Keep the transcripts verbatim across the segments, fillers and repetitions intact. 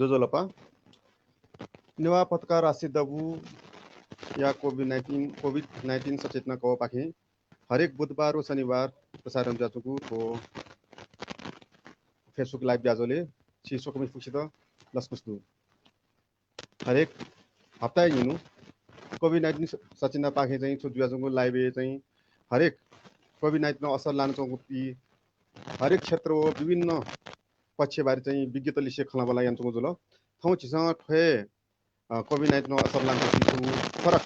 ज्वजलपा। नेवाः पत्रकार राष्ट्रिय दबूया कोभिड नाइन्टिन, कोभिड नाइन्टिन सचेतना कवःपाखें हरेक बुधबार व शनिबार प्रसारण जुयाच्वंगु थ्व Facebook live ब्याजोले छि स्वकुमि फुक्कसित लसकुस दु। हरेक हप्ताया निन्हु कोभिड नाइन्टिन सचेतनापाखें चाहिँ थ्व जुयाच्वंगु live-य् चाहिँ हरेक कोभिड नाइन्टिन असर लानाच्वंगु पि हरेक क्षेत्र व विभिन्न पक्ष बारे चाहिँ विज्ञत लिसे खँल्हाबल्हा यानाच्वंगु जुल। थौं झीसं थ्व हे, अ, कोभिड नाइन्टिन असर लानाच्वंगु फरक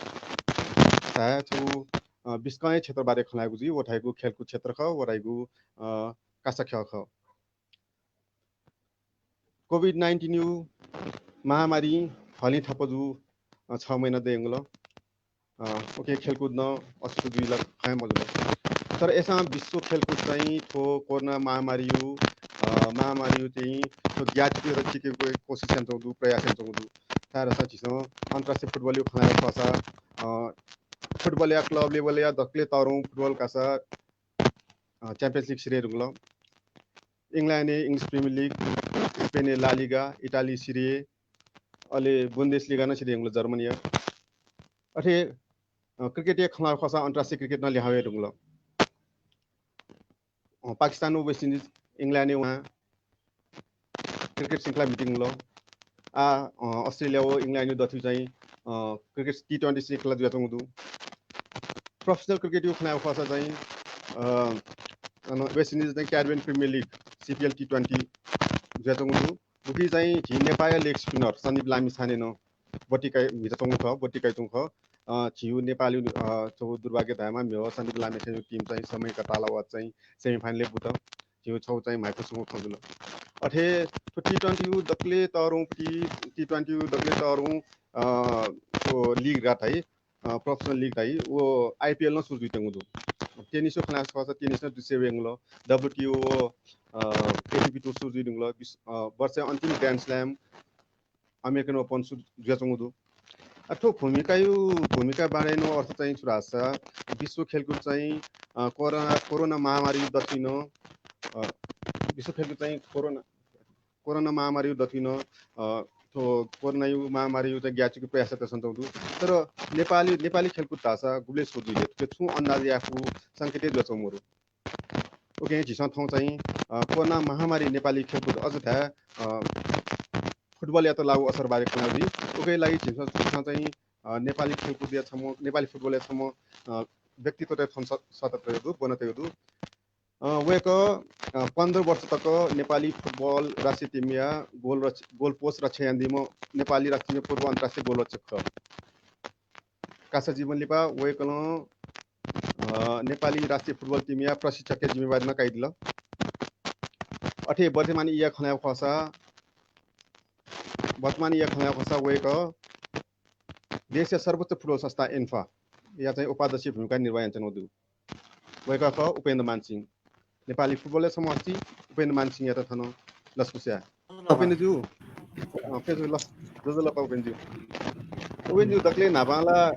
धाये छगू, अ, बिस्कं हे क्षेत्र बारे खँल्हायेगु जुइ। व धाइगु खेलकुद क्षेत्र खः, व धाइगु, अ, कासा ख्यः खः। कोभिड नाइन्टिन यु महामारी हलिं थप जू, अ, छ महिना दयेंगु ल। अ, उकिं खेलकुद नं असुरु जुइ ला खँ हे मजुल। तर अय्‌सां विश्व खेलकुद चाहिँ थ्व कोरोना महामारी यु, अ, महामारी यु चाहिँ थ्व ग्याःचिके रचिकेगु कोसिस यानाच्वंगु दु, प्रयास यानाच्वंगु दु। धाःसा झीसं अन्तर्राष्ट्रिय फुटबल यु खँ ल्हाये फुसा, अ, फुटबलया club level-या दकले तःधंगु फुटबल कासा, अ, Champions League सिधये धुंकल। England-य् English Premier League, Spain-य् La Liga, Italy Serie A, अले Bundesliga नं सिधये धुंकल जर्मनीया। अथे, अ, क्रिकेटया खँ ल्हाये फुसा अन्तर्राष्ट्रिय क्रिकेट नं लिहां वये धुंकल। अ, पाकिस्तान व West Indies, England-य् वनाः क्रिकेट श्रृंखला म्हिते धुंकल। आः, अ, अस्ट्रेलिया व England-या दथुइ चाहिँ, अ, क्रिकेट T twenty श्रृंखला जुयाच्वंगु दु। Professional क्रिकेट यु खँ ल्हाये फुसा चाहिँ, अ, अन West Indies चाहिँ Caribbean Premier League, CPL T twenty जुयाच्वंगु दु। उकी चाहिँ झी नेपाःया leg spinner सन्दीप लामिछाने नं ब्वति काइ, म्हिताच्वंगु खः, ब्वति काइच्वंगु खः। अ, झीगु नेपाःया, अ, छगू दुर्भाग्य धायेमाः, म्हिगः सन्दीप लामिछानेया team चाहिँ समय कताला व चाहिँ semi final-य् बुत। झीगु छगू चाहिँ म्हाइपुसे च्वंगु खँ जुल। अथे थ्व T twenty यु दकले तःधंगु, T twenty यु दकले तःधंगु, अ, थ्व league धाइ, अ, professional league धाइ, व IPL नं सुरु जुइत्यंगु दु। Tennis यु खँ ल्हाये फुसा tennis नं दुसे वयेधुंकल, WTO, अ, ATP Tour सुरु जुइधुंकल, विश्व, अ, वर्षया अन्तिम Grand Slam, American Open सु-, जुयाच्वंगु दु। आ, थ्व भूमिकायु, भूमिका बारे नं अर्थ चाहिँ छु धाःसा विश्व खेलकुद चाहिँ, अ, कोरोना, कोरोना महामारी दथुइ नं, अ, विश्व खेलकुद चाहिँ कोरोना, कोरोना महामारी दथुइ नं, अ, थ्व कोरोनायु महामारीयु चाहिँ ग्याःचिके प्रयास यात सन्तौ दु। तर नेपाली, नेपाली खेलकुद धाःसा गुबले सुरु जुइ ले, थुके छुं अन्दाज याये फु संकेत जुयाच्वं मरु। उकिं झीसं थौं चाहिँ, अ, कोरोना महामारी नेपाली खेलकुद अझ धाये, अ, फुटबलयात लागू असर बारे खँ ल्हाये जुइ। उकिया लागि झीसं, झीसं चाहिँ, अ, नेपाली खेलकुदया छम्ह, नेपाली फुटबलया छम्ह, अ, व्यक्तित्वयात थन स-, सतत तयागु दु, ब्वना तयागु दु। अ, वय्‌कः, अ, पन्ध्र वर्ष तक नेपाली फुटबल राष्ट्रिय टिमया गोल रक्ष-, गोलपोस्ट रक्षा यानादीम्ह नेपाली राष्ट्रिय पूर्व अन्तर्राष्ट्रिय गोलरक्षक खः। कासा जीवन लिपा वय्‌कलं, अ, नेपाली राष्ट्रिय फुटबल टिमया प्रशिक्षकया जिम्मेवारी नं काइदिल। अथे वर्तमान इया खँ ल्हाये फुसा, वर्तमान इया खँ ल्हाये फुसा वय्‌कः देशया सर्वोच्च फुटबल संस्था एन्फाया चाहिँ उपाध्यक्ष भूमिका निर्वाह यानाच्वनागु दु। वय्‌कः खः उपेन्द्र मान सिंह। नेपाली फुटबलया छम्ह हस्ती उपेन्द्र मान सिंहयात थन लसकुस याये। उपेन्द्रज्यू, अ, फेरि लस-, ज्वजलपा उपेन्द्रज्यू। उपेन्द्रज्यू, दकले न्हापां ला,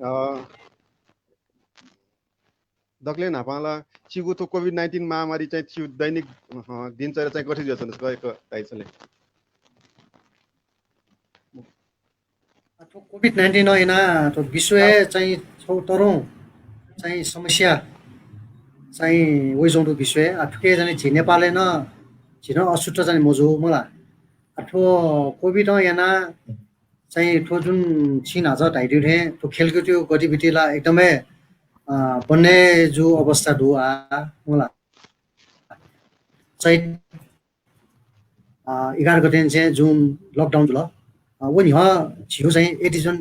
अ, दकले न्हापां ला छिगु थ्व कोभिड नाइन्टिन महामारी चाहिँ छिगु दैनिक, अ, दिनचर्या चाहिँ गथे जुयाच्वन, एक धाइछले। थ्व कोभिड नाइन्टिन यानाः थ्व विश्वय् चाहिँ छगू तःधंगु चाहिँ समस्या चाहिँ वइच्वंगु दु विश्वय्। आ, थुके चाहिँ झी नेपालय् नं झी नं अछुत चाहिँ मजू मला। आ, थ्व कोभिडं यानाः चाहिँ थ्व जुन छिं न्हाचः धयादिउ थें थ्व खेलकुदया गतिविधि ला एकदमै, अ, बन्द जू अवस्था दु आ मला। चैत, अ, एघार गते चाहिँ जुन lockdown जुल। अ, व न्ह्यः झीगु चाहिँ A division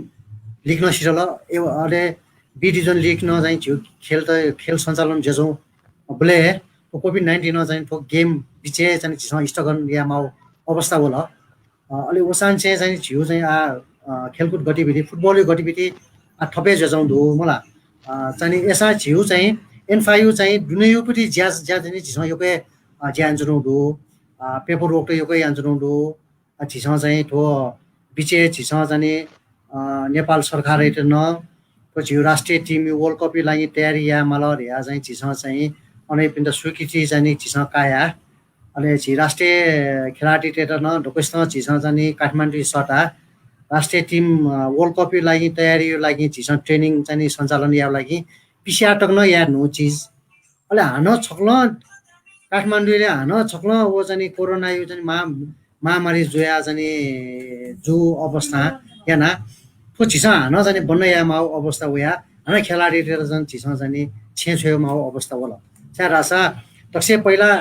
league नं सिधल, ए, अले B division league नं चाहिँ झीगु खेल त, खेल सञ्चालन जुयाच्वंबलय् थ्व कोभिड नाइन्टिनं चाहिँ थ्व game बिचय् चाहिँ झीसं स्थगन यायेमाःगु अवस्था वल। अ, अले वसांनिसें चाहिँ झीगु चाहिँ आ, अ, खेलकुद गतिविधि, फुटबलया गतिविधि आ, थप हे जुयाच्वंगु दु मला। अ, चाहिँ अय्‌सां झीगु चाहिँ एन्फाया चाहिँ दुनेयापट्टि ज्या, ज्या चाहिँ झीसं यक्व हे, अ, ज्या यानाच्वनागु दु। अ, paperwork त यक्व हे यानाच्वनागु दु। अ, झीसं चाहिँ थ्व बिचय् झीसं चाहिँ, अ, नेपाल सरकारयात नं थ्व झीगु राष्ट्रिय टिमया World Cup या लागि तयारी यायेमाल धयाः चाहिँ झीसं चाहिँ अन इपिन्त स्वीकृति चाहिँ झीसं काया। अले झी राष्ट्रिय खेलाडीतय्त नं ढुकुसितं झीसं चाहिँ नि काठमाडौं सःता राष्ट्रिय टिम, अ, वर्ल्ड कपया लागि तयारीया लागि झीसं ट्रेनिङ चाहिँ नि सञ्चालन यायेगु लागि पिसिआर तक नं याये न्हू चिज। अले हानं छकलं काठमाडौंले हानं छकलं व चाहिँ नि कोरोनाया चाहिँ नि महा-, महामारी जुया चाहिँ नि जू अवस्था याना थ्व झीसं हानं चाहिँ नि बन्द याये माःगु अवस्था वया हानं खेलाडीतय्त चाहिँ झीसं चाहिँ नि छेँ छ्वये माःगु अवस्था वल। छाय् धाःसा तकसे पहिला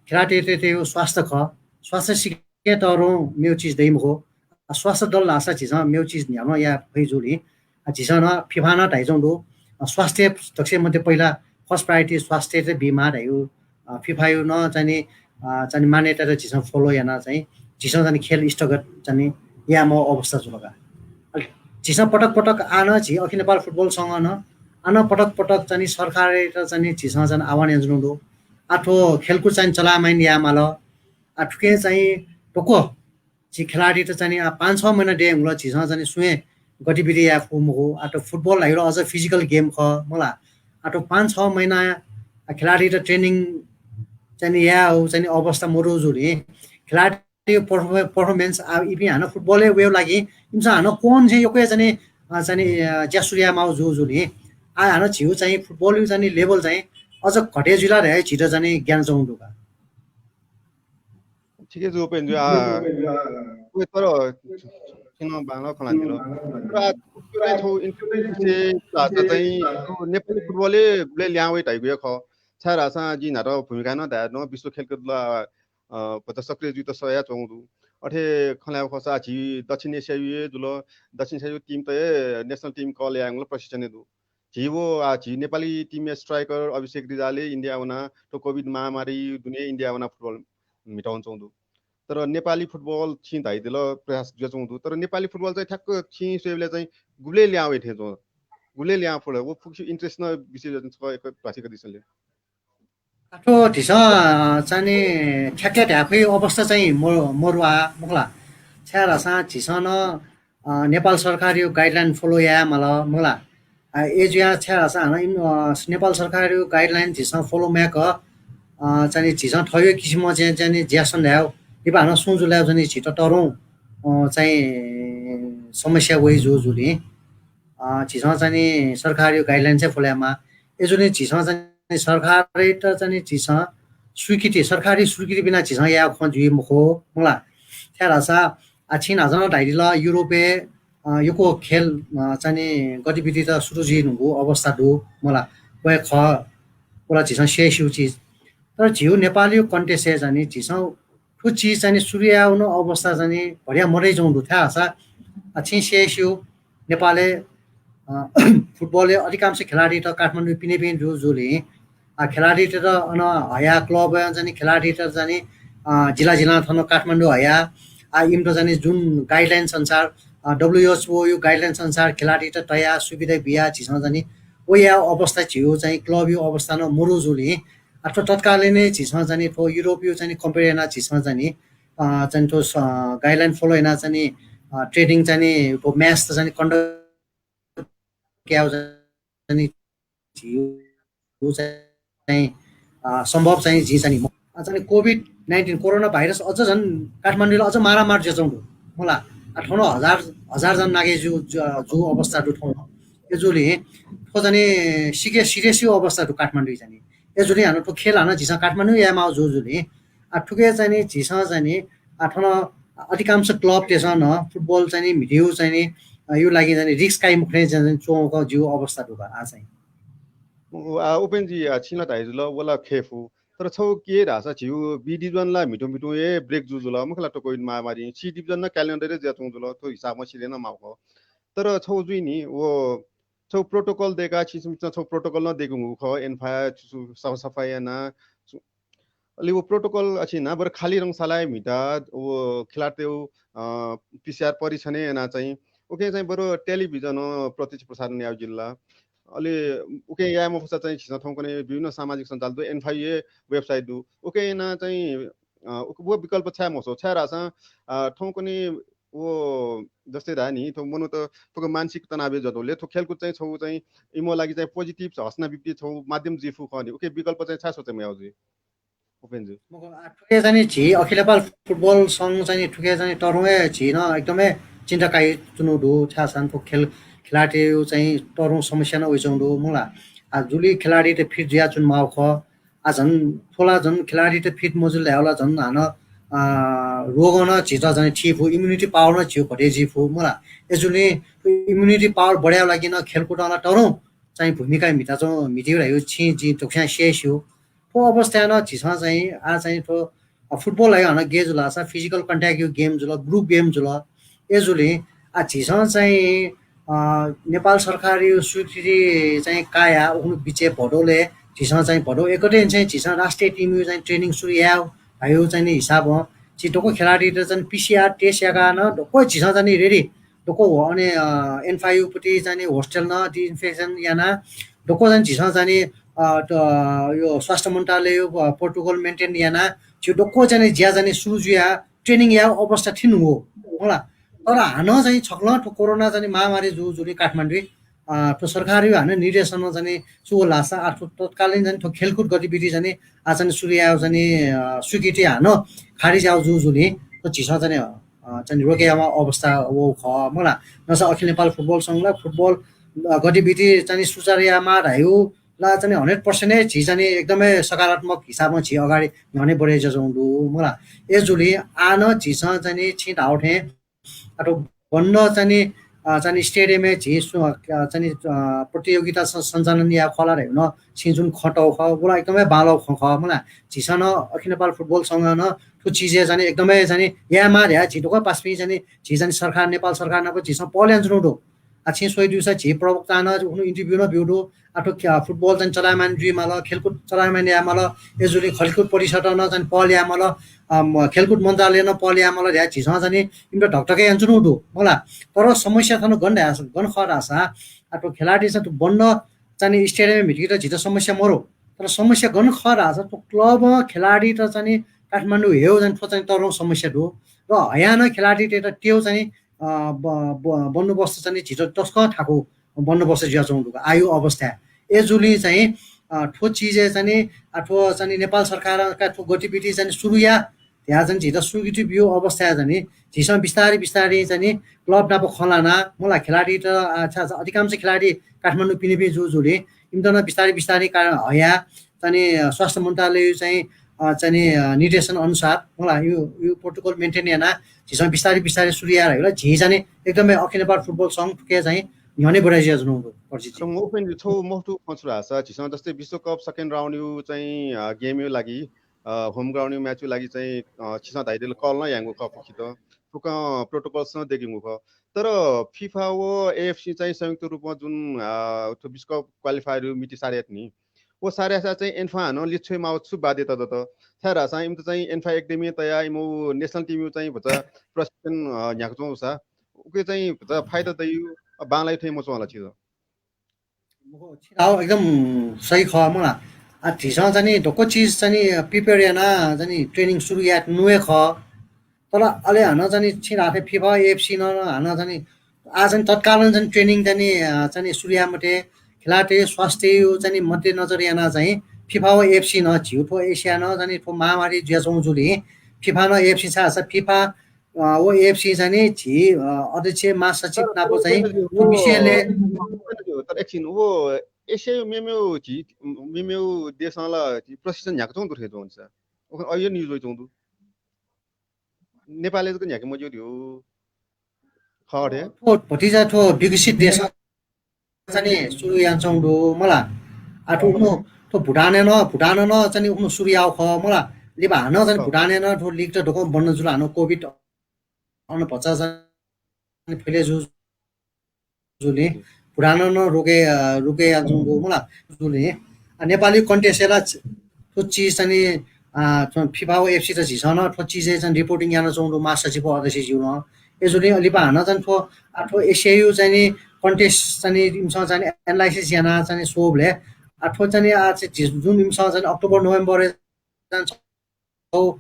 खेलाडीतय्त स्वास्थ्य खः। स्वास्थ्य सिक्क तःधंगु मेगु चिज दइ मखु। आ, स्वास्थ्य दल धाःसा झीसं मेगु चिज न्ह्याबलें याये फइ जुल नि। आ, झीसं नं फिफा नं धाइच्वंगु दु। आ, स्वास्थ्य दक्वसिबय् मध्ये पहिला first priority स्वास्थ्ययात बीमाः धाइगु, आ, फिफाया नं चाहिँ नि, आ, चाहिँ नि मान्यतायात झीसं follow याना चाहिँ झीसं चाहिँ नि खेल स्थगित चाहिँ नि याये माःगु अवस्था जुल का। अले झीसं पटक पटक आः नं झी अखिल नेपाल फुटबल संघं नं आः नं पटक पटक चाहिँ नि सरकारयात चाहिँ नि झीसं चाहिँ नि आह्वान यानाच्वनागु दु। आ, थ्व खेलकुद चाहिँ नि चलायमान याये माल। आ, थुकिं चाहिँ धक्व झी खेलाडीत चाहिँ नि, आ, पाँच छ महिना दयेधुंकल झीसं चाहिँ नि सुं हे गतिविधि याये फु मखु। आ, थ्व फुटबल धाइगु अझ physical game खः, मखुला। आ, थ्व पाँच छ महिना, आ, खेलाडीत ट्रेनिङ चाहिँ नि यायेगु चाहिँ नि अवस्था मदु जुल नि। खेलाडी पर्फर्मे-, performance, आ, इपिं हानं फुटबलय् वयेगु लागि इमिसं हानं कोन चाहिँ यक्व हे चाहिँ नि, आ, चाहिँ नि, आ, ज्या सुरु याये माःगु जू जुल नि। आ, हानं झीगु चाहिँ फुटबलया चाहिँ नि level चाहिँ अझ घटे जुइला धयागु झीत चाहिँ नि ज्ञान च्वंगु दु का। ठिकै जू उपेन्द्र जु, आ, उपेन्द्र जु, आ, उहे तर छिं बांलाक खँ ल्हानादिल। तर आ, थ्व चाहिँ थ्व इन्टरनेट विषय धाःसा चाहिँ थ्व नेपाली फुटबलय् गुबलें ल्याहां वइ धाइगु हे खः। छाय् धाःसा जिं न्हापा भूमिकाय् नं धाये नं विश्व खेलकुद ला, अ, भचा सक्रिय जुइत सयाच्वंगु दु। अथे खँ ल्हायेगु खःसा झी दक्षिण एसियाय् जुल, दक्षिण एसियाय् team त हे national team call यायेगु प्रशिक्षण हे दु। झी व, आ, झी नेपाली team-या striker अभिषेक रिजाल हे इन्डिया वनाः थ्व COVID महामारी दुने इन्डिया वनाः फुटबल म्हितावनाच्वंगु दु। तर नेपाली फुटबल छिं धाइदिल प्रयास जुयाच्वंगु दु। तर नेपाली फुटबल चाहिँ ठ्याक्क छिं स्वयेबलय् चाहिँ गुबलें ल्याहां वइ थें च्वं। गुबलें ल्याहां फुल। व फुक्कसिया interest न विषय जुयाच्वं, छकः एक ध्वाथुइक दिसँ ले। आ, थ्व झीसं, अ, चाहिँ नि ठ्याक्कै धाये फुइगु अवस्था चाहिँ म-, मरु आ, मखुला। छाय् धाःसा झीसं नं, अ, नेपाल सरकारया guideline follow याये माल, मखुला। आ, अय् जुयाः छाय् धाःसा हानं इम-, अ, नेपाल सरकारया guideline झीसं follow मयाक, अ, चाहिँ नि झीसं थःगु किसिमं चाहिँ, चाहिँ नि ज्या सने धायेगु, लिपा हानं सुं जुल धायेगु चाहिँ नि झीत तःधंगु, अ, चाहिँ समस्या वइ जू जुल नि। अ, झीसं चाहिँ नि सरकारया guideline चाहिँ follow याये माः। अय् जुल नि झीसं चाहिँ नि सरकारयात चाहिँ नि झीसं स्वीकृति, सरकारी स्वीकृति बिना झीसं याये खँ जुइ मखु, मखुला। छाय् धाःसा, आ, छिं न्हाचः नं धाइदिल, युरोपय्, अ, यक्व खेल, अ, चाहिँ नि गतिविधि त सुरु जुइ धुंकूगु अवस्था दु, मखुला। व हे खः, व ला झीसं स्यये स्यू चिज। तर झीगु नेपालया context-य् चाहिँ नि झीसं थ्व चिज चाहिँ नि सुरु यायेगु नं अवस्था चाहिँ नि भरिया मदयाच्वंगु दु, छाय् धाःसा, अ, छिं स्यये स्यू, नेपालय्, अ, फुटबलय् अधिकांश खेलाडीत काठमाडौं पिने पिने जू जुल नि। आ, खेलाडीतय्त अन हयाः club-य् चाहिँ नि खेलाडीतय्त चाहिँ नि, अ, जिल्ला जिल्लां थन काठमाडौं हयाः, आ, इमित चाहिँ नि जुन guidelines अनुसार, अ, WHO-या guidelines अनुसार खेलाडीत तयाः सुविधा बियाः झीसं चाहिँ नि व यायेगु अवस्था झीगु चाहिँ club-या अवस्था नं मरु जुल नि। आ, थ्व तत्कालय् नै झीसं चाहिँ नि थ्व युरोपया चाहिँ नि compare यानाः झीसं चाहिँ नि, अ, चाहिँ नि थ्व स-, guideline follow यानाः चाहिँ नि, अ, training चाहिँ नि थ्व match त चाहिँ नि conduct यायेगु चाहिँ नि झीगु चाहिँ, अ, सम्भव चाहिँ झी चाहिँ नि म-, अ, चाहिँ नि COVID nineteen कोरोना भाइरस अझ झन् काठमाडौंय् अझ मारामार जुयाच्वंगु दु, मखुला। आ, थन हजार, हजार जन नाघे जू, जू, जू अवस्था दु थन। अय् जुल नि थ्व चाहिँ नि सिके serious-या अवस्था दु काठमाडौंय् चाहिँ नि। अय् जुल नि हानं थ्व खेल हानं झीसं काठमाडौंय् याये माःगु जू जुल नि। आ, थुके चाहिँ नि झीसं चाहिँ नि, आ, थन अधिकांश club-तय्सं नं फुटबल चाहिँ नि म्हितेगु चाहिँ नि, अ, या लागि चाहिँ नि risk काइ मखु थें चाहिँ नि च्वंगु जूगु अवस्था दु का आ चाहिँ। उ, आ, उपेन्द्र जु, आ, छिं ला धाये जुल, व ला खये फु। तर छगू के धाःसा झीगु B division ला म्हितुं म्हितुं हे break जू जुल, मखुला, थ्व COVID महामारीं। C division नं calendar-य् जुयाच्वंगु जुल, थ्व हिसाबं सिधे नं माःगु खः। तर छगू जुइ नि, व छगू protocol दय्काः छिं छिं छगू protocol नं दय्कूगु खः, एन्फाया छु छु सफा, सफाई यानाः छु, अले व protocol अछि ना, बरु खाली रंगशालाय् म्हिताः व खेलाडीतय्गु, अ, PCR परीक्षण यानाः चाहिँ उकिं चाहिँ बरु television प्रत्यक्ष प्रसारण याये जुल ला। अले उकिं याये मफुसा चाहिँ झीसं थौंकन्हय् विभिन्न सामाजिक सञ्जाल दु, एन्फाया website दु। उकिं यानाः चाहिँ, अ, उक-, व विकल्प छाय् मछ्वः, छाय् धाःसा, अ, थौंकन्हय् व जस्तै धाये नि, थ्व मनूत थुक मानसिक तनावय् जुयातःगुलिं थ्व खेलकुद चाहिँ छगू चाहिँ इमिगु लागि चाहिँ positive हसना बिप्ति छगू माध्यम जुइ फु खः नि। उकिं विकल्प चाहिँ छाय् सोचे मयाः जुइ? उपेन्द्रजु। मखु, आ, थुके चाहिँ नि झी अखिल नेपाल फुटबल संघ चाहिँ नि थुके चाहिँ नि तरुं हे झी नं एकदमै चिन्ता काइच्वनु दु। छाय् धाःसा थ्व खेल, खेलाडीया चाहिँ तरुं समस्या नं वइच्वनु दु, मखुला। आ, जुलि खेलाडीत फिट जुयाच्वने माःगु खः। आ, झन थ्व ला झन खेलाडीत फिट मजुल धायेवं ला झन हानं, आ, रोगं नं झीत चाहिँ नि थी फु, immunity power नं झीगु घटे जुइ फु, मखुला। अय्‌जूगुलिं immunity power बढेया लागि नं खेलकुदं ला तरुं चाहिँ भूमिका म्हिताच्वं, म्हितेगु धायेगु छिं जिं दक्वस्यां स्यू। थ्व अवस्थाय् नं झीसं चाहिँ आ चाहिँ थ्व, अ, फुटबल धायेगु हानं गय् जुल धाःसा physical contact-या game जुल, group game जुल। अय्‌जूगुलिं आ झीसं चाहिँ, अ, नेपाल सरकारया स्वीकृति चाहिँ काया उखुन्हु बिचय् भदौलय् झीसं चाहिँ भदौ एकतीस गते चाहिँ झीसं राष्ट्रिय team-या चाहिँ training सुरु याये धायेगु चाहिँ नि हिसाबं झी दक्व खेलाडीत चाहिँ PCR test याकाः नं दक्व झीसं चाहिँ नि ready दक्व हो। अन, अ, एन्फाया पट्टि चाहिँ नि hostel नं disinfection याना दक्व चाहिँ झीसं चाहिँ नि, अ, त, यो स्वास्थ्य मन्त्रालयया, अ, protocol maintain याना झी दक्व चाहिँ नि ज्या चाहिँ नि सुरु जुया training याये अवस्था थिन हो, मखुला। तर हानं चाहिँ छकलं थ्व कोरोना चाहिँ नि महामारी जूगुलिं काठमाडौं, अ, थ्व सरकारया हानं निर्देशन चाहिँ नि छु धाःसा आ थ्व तत्कालीन चाहिँ नि थ्व खेलकुद गतिविधि चाहिँ नि आ चाहिँ नि सुरु याये चाहिँ नि, अ, स्वीकृति हानं खारिज याये जूगुलिं थ्व झीसं चाहिँ नि, अ, चाहिँ नि रोके यायेमाः अवस्था वःगु खः, मखुला। नसा अखिल नेपाल फुटबल संघ ला फुटबल, अ, गतिविधि चाहिँ नि सुचारु यायेमाः धायेगु ला चाहिँ नि hundred percent हे झी चाहिँ नि एकदमै सकारात्मक हिसाबं झी अगाडि न्ह्यःने बढे जुयाच्वंगु दु, मखुला। अय्‌जूगुलिं आ नं झीसं चाहिँ नि छिं धाःगु थें आ थ्व बन्द चाहिँ नि, अ, चाहिँ नि stadium-य् झी सु-, अ, चाहिँ नि, अ, प्रतियोगिता स-, सञ्चालन याये खः ला धायेगु नं छिं जुन खँ तःगु खः, व ला एकदमै बांलाःगु खँ खः, मखुला। झीसं नं अखिल नेपाल फुटबल संघं नं थ्व चिजय् चाहिँ नि एकदमै चाहिँ नि यायेमाः धया झी दक्व पासापिं चाहिँ नि झी चाहिँ नि सरकार, नेपाल सरकार नाप झीसं पहल यानाच्वनागु दु। आ छिं स्वयादिउसा झी प्रवक्तां नं उखुन्हु interview नं ब्यूगु दु। आ थ्व ख्या-, फुटबल चाहिँ चलायमान जुइमाल, खेलकुद चलायमान यायेमाल, अय्‌जूगुलिं खेलकुद परिषदं नं चाहिँ पहल यायेमाल, अ, म-, खेलकुद मन्त्रालयं नं पहल यायेमाल धया झीसं चाहिँ नि इमित ढकढक यानाच्वनागु दु, मखुला। तर समस्या थन गन धाःसा, गन खः धाःसा, आ थ्व खेलाडी चाहिँ थ्व बन्द चाहिँ नि stadium-य् म्हितीकेत झीत समस्या मरु। तर समस्या गन खः धाःसा थ्व club-ं खेलाडीत चाहिँ नि काठमाडौं हयेगु चाहिँ थ्व चाहिँ तरुं समस्या दु। र हयाः नं खेलाडीतय्‌त तयेगु चाहिँ नि, अ, ब-, ब-, बन्दोबस्त चाहिँ नि झीत तसकं थाकु बन्दोबस्त जुयाच्वंगु दु आःया अवस्थाय्। अय्‌जूगुलिं चाहिँ, अ, थ्व चिजय् चाहिँ नि, अ, थ्व चाहिँ नि नेपाल सरकारं का थ्व गतिविधि चाहिँ नि सुरु या धया चाहिँ नि झीत स्वीकृति ब्यूगु अवस्थाय् चाहिँ नि झीसं बिस्तारै बिस्तारै चाहिँ नि club नाप खँ ल्हाना, मखुला। खेलाडीत, अ, छ-, छ-, अधिकांश खेलाडी काठमाडौं पिने पिने जूगुलिं इमित नं बिस्तारै बिस्तारै का हया चाहिँ नि, अ, स्वास्थ्य मन्त्रालयया चाहिँ, अ, चाहिँ नि, अ, निर्देशन अनुसार, मखुला, यो, यो protocol maintain याना झीसं बिस्तारै बिस्तारै सुरु याये धायेगु ला झी चाहिँ नि एकदमै अखिल नेपाल फुटबल संघ थुके चाहिँ न्ह्यःने बढे जुयाच्वनागु दु, पर्सि। तर म उपेन्द्रजु छगू मफुतु खँ छु धाःसा झीसं जस्तै विश्वकप second round-या चाहिँ, अ, game-या लागि, अ, home ground-या match-या लागि चाहिँ, अ, छिसं धयादिल call नं यायेगु खः फुक्कसित, फुक्कं protocols नं दयेकेगु खः। तर फिफा व एएफसी चाहिँ संयुक्त रूपमा जुन, अ, थ्व विश्वकप qualifier-या मिति सारे यात नि, व सारे याःसा चाहिँ एन्फां हानं लिच्छ्वये माःगु छु बाध्यता दत? छाय् धाःसा इमित चाहिँ एन्फा एकेडेमी तयाः इमिगु national team-या चाहिँ भचा प्रशिक्षण, अ, न्ह्याकाच्वंगु सा उके चाहिँ भचा फाइदा दइगु, अ, बांलाइगु थें मच्वं ला छित? मखु, छिं धाःगु एकदम सही खः मला। आ, झीसं चाहिँ नि दक्व चिज चाहिँ नि prepare याना चाहिँ नि training सुरु याये नु हे खः। तर अले हानं चाहिँ नि छिं धाःथें फिफा, एएफसी नं हानं चाहिँ नि आ चाहिँ नि तत्कालं चाहिँ नि training चाहिँ नि, अ, चाहिँ नि सुरु याये मते। खेलाडीतय् स्वास्थ्य चाहिँ नि मध्यनजर याना चाहिँ फिफा व एएफसी नं झीगु थ्व एसिया नं चाहिँ नि थ्व महामारी जुयाच्वंगु जुलिं फिफा नं एएफसी छाय् धाःसा फिफा, अ, व एएफसी चाहिँ नि झी, अ, अध्यक्ष महासचिव नाप चाहिँ थ्व विषयले तर एकछिन व एसिया मेमेउ झी, मेमेउ देशं ला झी प्रशिक्षण न्ह्याकाच्वंगु दु थें च्वं सा। ओके, अ, यो news वइच्वंगु दु। नेपालय् जक न्ह्याके मज्यू धयो। खः थे। थ्व भतिचा थ्व विकसित देश चाहिँ नि सुरु यानाच्वंगु दु मला। आ, थ्व उखुन्हु, थ्व भुटानय् नं, भुटानं नं चाहिँ नि उखुन्हु सुरु याःगु खः मला। लिपा हानं चाहिँ नि भुटानय् नं थ्व league त दक्वं बन्द जुल, हानं COVID अन भचा चाहिँ नि फैले जु जुलिं भुटानं नं रोके, अ, रोके यानाच्वंगु दु मला। जुलिं, अ, नेपाली contest-य् ला थ्व चिज चाहिँ नि, अ, थ्व फिफा व एएफसी त झीसं नं थ्व चिजय् चाहिँ reporting यानाच्वंगु दु महासचिव व अध्यक्षज्यूं नं। अय्‌जूलिं लिपा हानं चाहिँ थ्व, अ, थ्व एसियायु चाहिँ नि contest चाहिँ नि इमिसं चाहिँ नि analysis याना चाहिँ नि स्वःबलय्, अ, थ्व चाहिँ नि, अ, चाहिँ झी जुन इमिसं चाहिँ नि October November-य् चाहिँ नि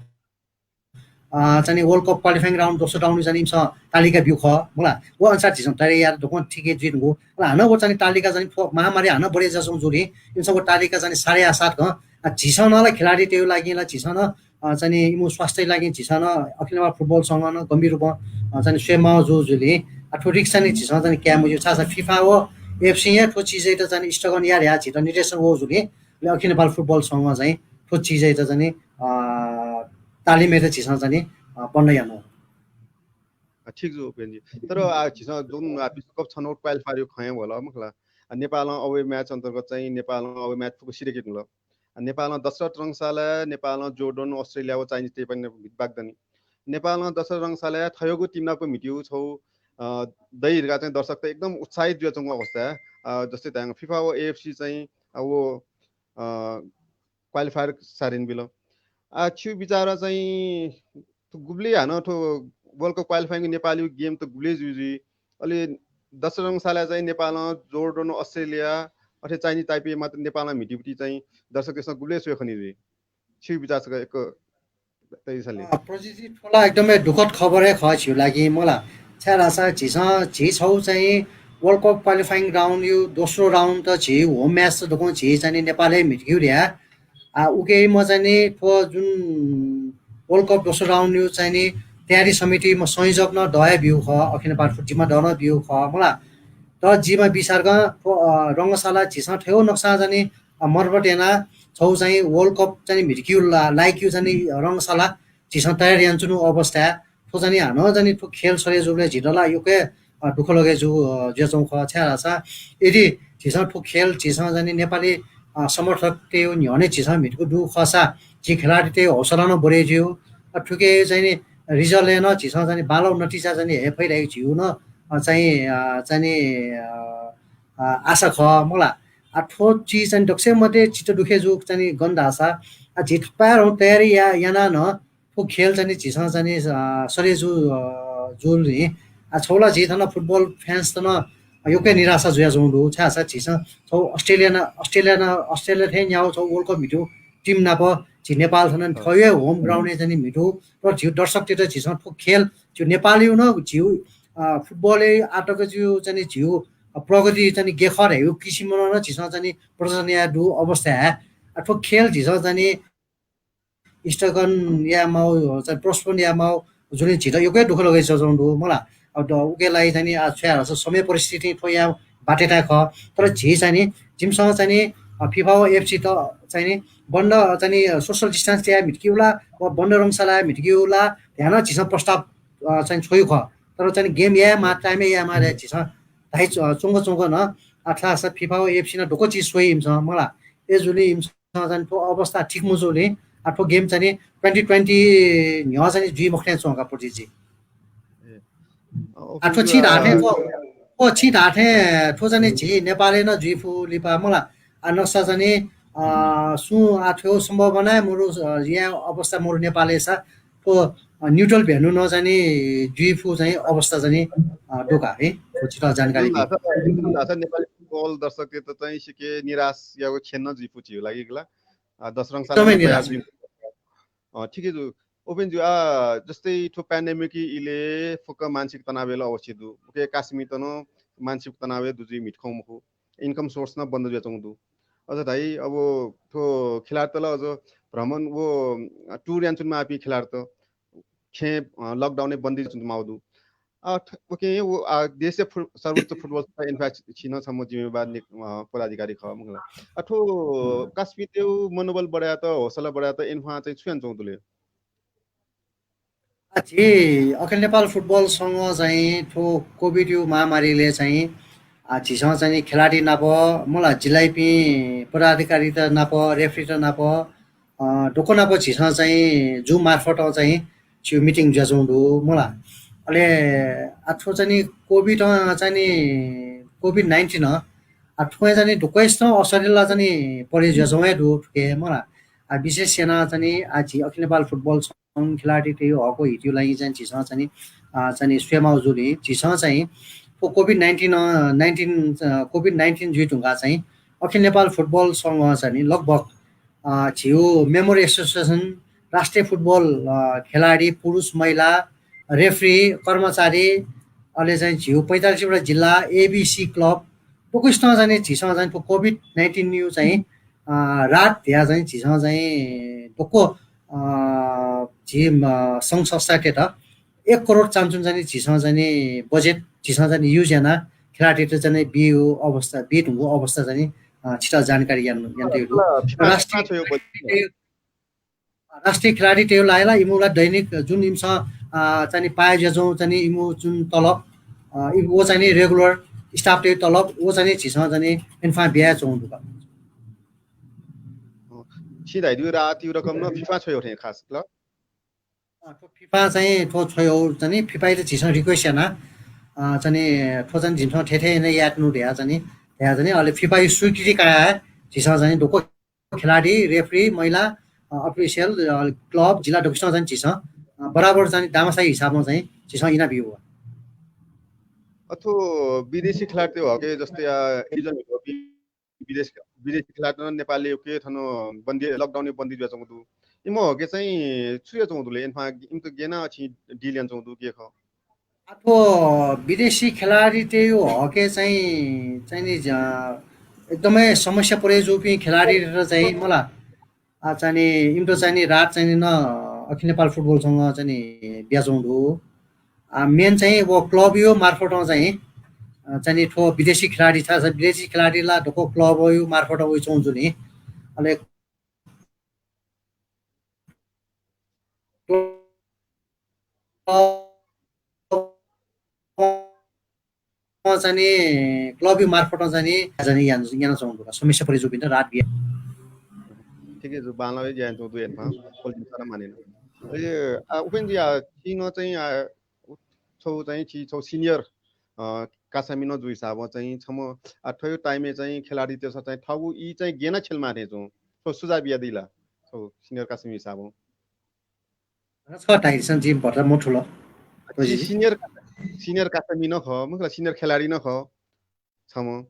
अ, चाहिँ नि World Cup qualifying round दोस्रो round-य् चाहिँ नि इमिसं तालिका ब्यू खः मला। व अनुसार झीसं तयारी याये दक्वं ठीक हे जुइधुंकू। अले हानं व चाहिँ नि तालिका चाहिँ नि थ्व महामारी हानं बढे जुयाच्वंगु जुलिं इमिसं व तालिका चाहिँ नि सारे याःसाथ गं आ, झीसं नं ला खेलाडीतय् लागि ला झीसं नं, अ, चाहिँ नि इमु स्वास्थ्य लागि झीसं नं अखिल नेपाल फुटबल संघ नं गम्भीर रूपं, अ, चाहिँ नि स्वयेमाः जू जुलिं, आ, थ्व risk चाहिँ नि झीसं चाहिँ नि काये मज्यू। छाय्‌धाःसा फिफा व एएफसी हे थ्व चिजयात चाहिँ नि स्थगन याये धयाः झीत निर्देशन वः जुलिं, अले अखिल नेपाल फुटबल संघ चाहिँ थ्व चिजयात चाहिँ नि, अ, तालिमयात झीसं चाहिँ नि, अ, बन्द यानागु। अ, ठीक जू उपेन्द्रजी। तर, अ, झीसं जुन, अ, विश्वकप छनौट qualifier-या खँ हे वल, मखु ला। अ, नेपालं away match अन्तर्गत चाहिँ नेपालं away match फुक्क सिधय्‌के धुंकल। अ, नेपालं दशरथ रंगशाला, नेपालं जोर्डन, अस्ट्रेलिया व चाइनिज ताइपेयात म्हितबाक दनि। नेपालं दशरथ रंगशाला थज्याःगु team नाप म्हितीगु छगू, अ, दइ धकाः चाहिँ दर्शकत एकदम उत्साहित जुयाच्वंगु अवस्था। अ, जस्तै धायेगु फिफा व एएफसी चाहिँ, अ, व, अ, qualifier सारिन बिल। आ, छिगु बिचारं चाहिँ थ्व गुबलय् हानं थ्व World Cup qualifying नेपालय् game त गुबलय् जुइ जुइ। अले दशरथ रंगशालाय् चाहिँ नेपालं जोर्डन, अस्ट्रेलिया, अथे चाइनिज ताइपे मात्र नेपालं म्हितीगुति चाहिँ दर्शकतय्‌सं गुबलय् स्वये खनी जुइ। छिगु बिचार छकः एक तइसा ले। अ, प्रजितजी, थ्व ला एकदमै दुःखद खबर हे खः झीगु लागि, मखु ला। छाय्‌धाःसा झीसं, झी छगू चाहिँ World Cup qualifying round-या दोस्रो round त झी home match त दक्वं झी चाहिँ नि नेपालय् म्हितकेगु धया। आ, उकिं म चाहिँ नि थ्व जुन World Cup दोस्रो round-या चाहिँ नि तयारी समितिया संयोजक नं द हे ब्यूगु खः, अखिल नेपाल फुट-, जिम्मा द नं ब्यूगु खः, मखु ला। तर जिम्मा बिचारकं थ्व, अ, रंगशाला झीसं थज्याःगु नक्सां चाहिँ नि, अ, मर्मत यानाः छगू चाहिँ World Cup चाहिँ नि म्हितकेगु ला-, लायकया चाहिँ नि रंगशाला झीसं तयार यानाच्वनागु अवस्थाय् थ्व चाहिँ नि हानं चाहिँ नि थ्व खेल सरे जूबलय् झीत ला यक्व हे, अ, दुःख लगे जू, अ, जुयाच्वंगु खः। छाय्‌धाःसा यदि झीसं थ्व खेल झीसं चाहिँ नि नेपाली, अ, समर्थकतय् न्ह्यःने झीसं म्हितकूगु दु खःसा झी खेलाडीतय् हौसला नं बढे ज्यू। अ, थुके चाहिँ नि result-य् नं झीसं चाहिँ नि बांलाःगु नतिजा चाहिँ नि हये फइ धइगु झीगु नं, अ, चाहिँ, अ, चाहिँ नि, अ, अ, आशा खः, मखु ला। आ, थ्व चिज चाहिँ नि दक्वसिबय् मध्ये चित्त दुखे जूगु चाहिँ नि गन धाःसा, आ, झी थपाय्‌धंगु तयारी या-, यानाः नं थ्व खेल चाहिँ नि झीसं चाहिँ नि, अ, सरे जू, अ, जुल नि। आ, छगू ला झी थन फुटबल fans त नं यक्व हे निराशा जुयाच्वंगु दु। छाय्‌धाःसा झीसं छगू अस्ट्रेलिया नं, अस्ट्रेलिया नं, अस्ट्रेलिया थें न्यागू छगू World Cup म्हितूगु team नाप झी नेपाल थन थ्व हे home ground-य् चाहिँ नि म्हितूगु, तर झीगु दर्शकतय्‌त झीसं थ्व खेल झीगु नेपालया नं झीगु, अ, फुटबलय् आःतक झीगु चाहिँ नि झीगु, अ, प्रगति चाहिँ नि गय् खः धइगु किसिमं नं झीसं चाहिँ नि प्रदर्शन याये दुगु अवस्थाय्, अ, थ्व खेल झीसं चाहिँ नि स्थगन यायेमाःगु, चाहिँ postpone यायेमाःगु जुलिं झीत यक्व हे दुःख लगे जुयाच्वंगु दु, मखु ला। अब द-, उकिया लागि चाहिँ नि, आ, छाय्‌धाःसा समय परिस्थितिं थ्व याये बाध्यता खः। तर झी चाहिँ नि, जिमिसं चाहिँ नि, अ, फिफा व एएफसी त चाहिँ नि बन्द चाहिँ नि social distance याये म्हितकेगु ला, वा बन्द रंगशालाय् म्हितकेगु ला, ध्यान झीसं प्रस्ताव, अ, चाहिँ नि छ्वइगु खः। तर चाहिँ नि game यायेमाः, time-य् यायेमाः धयाः झीसं धाइ च्व-, च्वंक च्वंक नं, आ, छाय्‌धाःसा फिफा व एएफसी नं दक्व चिज स्वइ इमिसं, मखु ला। अय्‌जूगुलिं इमिसं चाहिँ नि थ्व अवस्था ठीक मजूगुलिं, आ, थ्व game चाहिँ नि twenty twenty न्ह्यः चाहिँ नि जुइ मखुथें च्वं का प्रजितजी। ए। अ, आ, थ्व छि धाःथें, थ्व, थ्व छि धाःथें, थ्व चाहिँ नि झी नेपालय् नं जुइ फु लिपा, मखु ला। आ, नक्सा चाहिँ नि, अ, सुं आ थ्व सम्भावना मरु, अ, या अवस्था मरु नेपालय्‌सा, थ्व, अ, neutral venue नं चाहिँ नि जुइ फु चाहिँ अवस्था चाहिँ नि, अ, दु का है। थ्व छित जानकारी दु। नेपाली फुटबल दर्शकतय्‌त चाहिँ सिक्क निराश याःगु क्षण नं जुइ फु झीगु लागि ला। अ, दशरथ रंगशाला एकदमै निराश। अ, ठिकै जु। उपेन्द्रजु, अ, जस्तै थ्व pandemic इलय् फुक्क मानसिक तनावय् ला अवस्थित दु। उके काश्मीत नं मानसिक तनावय् दु जुइ म्हितखं मखु। Income source नं बन्द जुयाच्वंगु दु। अझ धाइ, अब थ्व खेलाडीत ला अझ भ्रमण व, अ, tour यानाच्वनेमाःपिं खेलाडीत खेँ, अ, lockdown-य् बन्दी जुयाच्वनेमाःगु दु। अ, थ-, उकिं व, अ, देशया फु-, सर्वोच्च फुटबल संस्था एन्फाया छि नं छम्ह जिम्मेवार ने-, अ, पदाधिकारी खः, मखु ला। अ, थ्व काश्मीतय् मनोबल बढायेत, हौसला बढायेत एन्फां चाहिँ छु यानाच्वंगु दु ले? आ, झी अखिल नेपाल फुटबल संघ चाहिँ थ्व COVID-या महामारीलय् चाहिँ, आ, झीसं चाहिँ खेलाडी नाप, मला जिल्लायापिं पदाधिकारीत नाप, referee-त नाप, अ, दक्व नाप झीसं चाहिँ Zoom मार्फत चाहिँ झीगु meeting जुयाच्वंगु दु, मला। अले आ, थ्व चाहिँ COVID, अ, चाहिँ COVID nineteen, आ, थ्वं चाहिँ दक्वसितं असर ला चाहिँ परे जुयाच्वंगु हे दु थुके, मला। आ, विशेष यानाः चाहिँ आ, झी अखिल नेपाल फुटबल संघ खेलाडीतय् हक हितया लागि चाहिँ झीसं चाहिँ, अ, चाहिँ स्वयेमाःगु जुलिं झीसं चाहिँ थ्व COVID nineteen, अ, nineteen, अ, COVID nineteen जुइ धुंकाः चाहिँ अखिल नेपाल फुटबल संघ चाहिँ लगभग, अ, झीगु member association, राष्ट्रिय फुटबल, अ, खेलाडी, पुरुष, महिला, referee, कर्मचारी, अले चाहिँ झीगु पैँतालिस वटा जिल्ला, ABC club, दक्वसितं चाहिँ झीसं चाहिँ थ्व COVID nineteen-या चाहिँ अ, रात ध्या चाहिँ झीसं चाहिँ दक्व, अ, झी, अ, संघ संस्थातय्त एक करोड चानचुन चाहिँ झीसं चाहिँ बजेट झीसं चाहिँ use याना खेलाडीत चाहिँ बियो अवस्था, बी धुंगु अवस्था चाहिँ, अ, छित जानकारी यान, यान तयु दु। अ, फिफा राष्ट्रिय फिफा छयो बजेट। राष्ट्रिय खेलाडीतय् लायला इमुला दैनिक जुन इमिसं, अ, चाहिँ पाए ज्याजौं चाहिँ इमु जुन तलब, अ, इ-, वो चाहिँ regular staff तय् तलब, वो चाहिँ झीसं चाहिँ एन्फां बिया चौं दुका। अ, छि धाइदिउ रात यु रकम न फिफा छयो थें खास ल। अ, थ्व फिफा चाहिँ थ्व छयो चाहिँ फिफाइत झीसं request याना, अ, चाहिँ थ्व चाहिँ झीसं थेथे ने यात नु ध्या चाहिँ, ध्या चाहिँ अले फिफा यु स्वीकृति काया झीसं चाहिँ दक्व खेलाडी, रेफ्री, महिला, अ, अफिसियल, अ, क्लब, जिल्ला दक्वसित चाहिँ झीसं, अ, बराबर चाहिँ दामासाही हिसाबं चाहिँ झीसं इना बियो। अथो विदेशी खेलाडीतय् हके जस्तै, अ, एडिजन विदेश, विदेशी खेलाडी नेपालय् के थन बन्दी, lockdown बन्दी जुया चौं दु। इमो हके चाहिँ छु या चौं दु ले, एन्फां इमत गेना छि deal यान चौं दु के ख? आ, थ्व विदेशी खेलाडीतय् हके चाहिँ, चाहिँ नि, अ, एकदमै समस्या परे जूपिं खेलाडीत चाहिँ मला, आ, चाहिँ नि इमत चाहिँ नि रात चाहिँ नि न अखिल नेपाल फुटबल संघ चाहिँ नि बिया चौं दु। आ, main चाहिँ वो क्लब यु मार्फत चाहिँ, अ, चाहिँ नि थ्व विदेशी खेलाडी छ, विदेशी खेलाडी ला दक्व क्लब यु मार्फत वइ चौं दु नि। अले चाहिँ नि क्लब मार्फत चाहिँ नि, चाहिँ नि यान, याना चौं दु का। समस्या परे जूपिन्त रात बिया। ठीक है, जो बांला ज्या यान चौं दु एन्फां, पोलिटिक्स सारा माने न। ए, आ, उपेन्द्र जी, आ, छिं चाहिँ, आ, छौ चाहिँ, छि छौ senior, अ, कासामि न जु हिसाबं चाहिँ, छम, आ, थ्व time चाहिँ खेलाडीतय्सं चाहिँ थगु ई चाहिँ गेना छेल माथे चौं। छौ सुझाव बिया दिला। छौ senior कासामि हिसाबं। छ ताइसन जिम भट्टा मथुल। छि senior, senior कासामि न ख, मखला senior खेलाडी न ख। छम।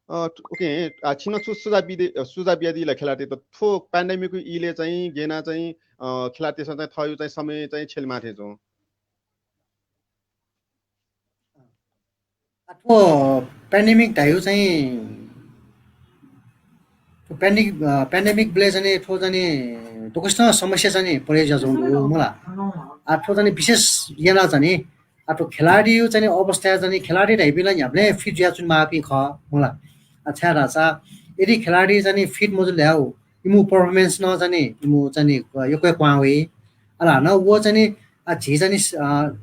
अ, OK, आ, छिन छु सुझाव बिदे, अ, सुझाव बिया दिला खेलाडीत थ्व pandemic इले चाहिँ गेना चाहिँ, अ, खेलाडीतय्सं चाहिँ थयु चाहिँ समय चाहिँ छेल माथे चौं। आ, थ्व pandemic धायु चाहिँ, थ्व pandemic, अ, pandemic बेले चाहिँ थ्व चाहिँ दक्वसित समस्या चाहिँ परे ज्या चौं दु मला। आ, थ्व चाहिँ विशेष याना चाहिँ आ, थ्व खेलाडीयु चाहिँ अवस्था चाहिँ खेलाडी धाइपिं ला न्ह्याबलें fit जुया चुन माःपिं ख मला। आ, छाय् धाःसा यदि खेलाडी चाहिँ fit मजुल धायु, इमु performance न चाहिँ इमु चाहिँ यक्व क्वां वइ। अला न वो चाहिँ, आ, झी चाहिँ, अ,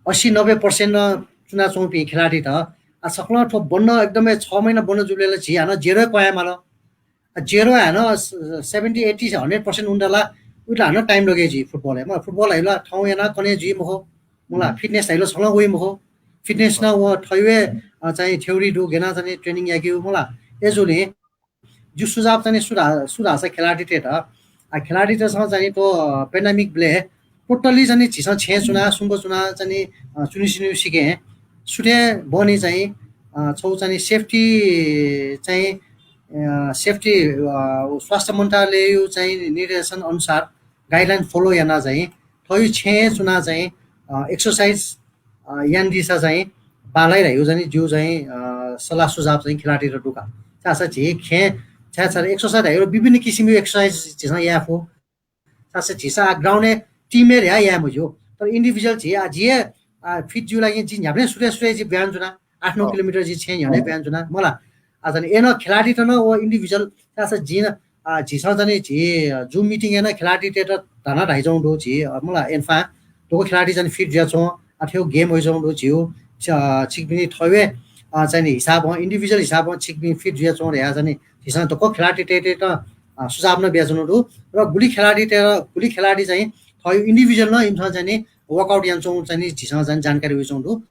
अस्सी नब्बे percent न चुना चौंपिं खेलाडीत, आ, सकलं थ्व बन्न एकदमै छ महिना बन्न जुबले ला झी हानं zero क्वां माल। आ, zero हानं स-, seventy, eighty, hundred percent उन्दा ला, उइला हानं time लगे जुइ फुटबल हे। मला फुटबल हाइला थौं याना कने जुइ मखो। मला fitness हाइला छलं वइ मखो। Fitness न वो थयु हे, अ, चाहिँ theory दु, गेना चाहिँ training याकेउ मला। ए जुले, जु सुझाव चाहिँ सुधा-, सुधासा खेलाडीतय्त, आ, खेलाडीतय्सं चाहिँ थ्व, अ, pandemic बेले totally चाहिँ झीसं छेँ चुना, सुम्ब चुना चाहिँ, अ, चुनिसिनु सिके, सुथे बने चाहिँ, अ, छौ चाहिँ safety चाहिँ, अ, safety, अ, स्वास्थ्य मन्त्रालययु चाहिँ निर्देशन अनुसार guideline follow याना चाहिँ थयु छेँ चुना चाहिँ, अ, exercise, अ, यान दिसा चाहिँ बांलाइ धायु चाहिँ ज्यू चाहिँ, अ, सल्लाह सुझाव चाहिँ खेलाडीत दुका। छाय्सा झी खेँ, छाय्सा exercise धायु विभिन्न किसिमयु exercise झीसं याये फु। छाय्सा झीसं आ ground ए team ए ह्या याये मज्यू। तर individual झी आ, झी, आ, fit जु लागि झी न्ह्याबलें सुरे सुरे झी ब्यान जुना, आठ नौ किलोमिटर झी छेँ न्ह्यःने ब्यान जुना, मला। आ, झन एन खेलाडीत न वो individual, छाय्सा झी न, आ, झीसं चाहिँ झी, अ, Zoom meeting एन खेलाडीतय्त धाना धाइजौं दु झी, अ, मला एन्फां, दक्व खेलाडी चाहिँ fit जुया च्वं, आ, थ्यौ game वइजौं दु झीउ, छ-, छिकपिनि थवे, अ, चाहिँ हिसाबं, individual हिसाबं छिकपिनि fit जुया च्वं धया चाहिँ झीसं दक्व खेलाडीतय्त, अ, सुझाव न बियाच्वनु दु। र गुलि खेलाडीतय्, गुलि खेलाडी चाहिँ थयु individual न इमिसं चाहिँ workout यान च्वं चाहिँ झीसं चाहिँ जानकारी वइजौं दु।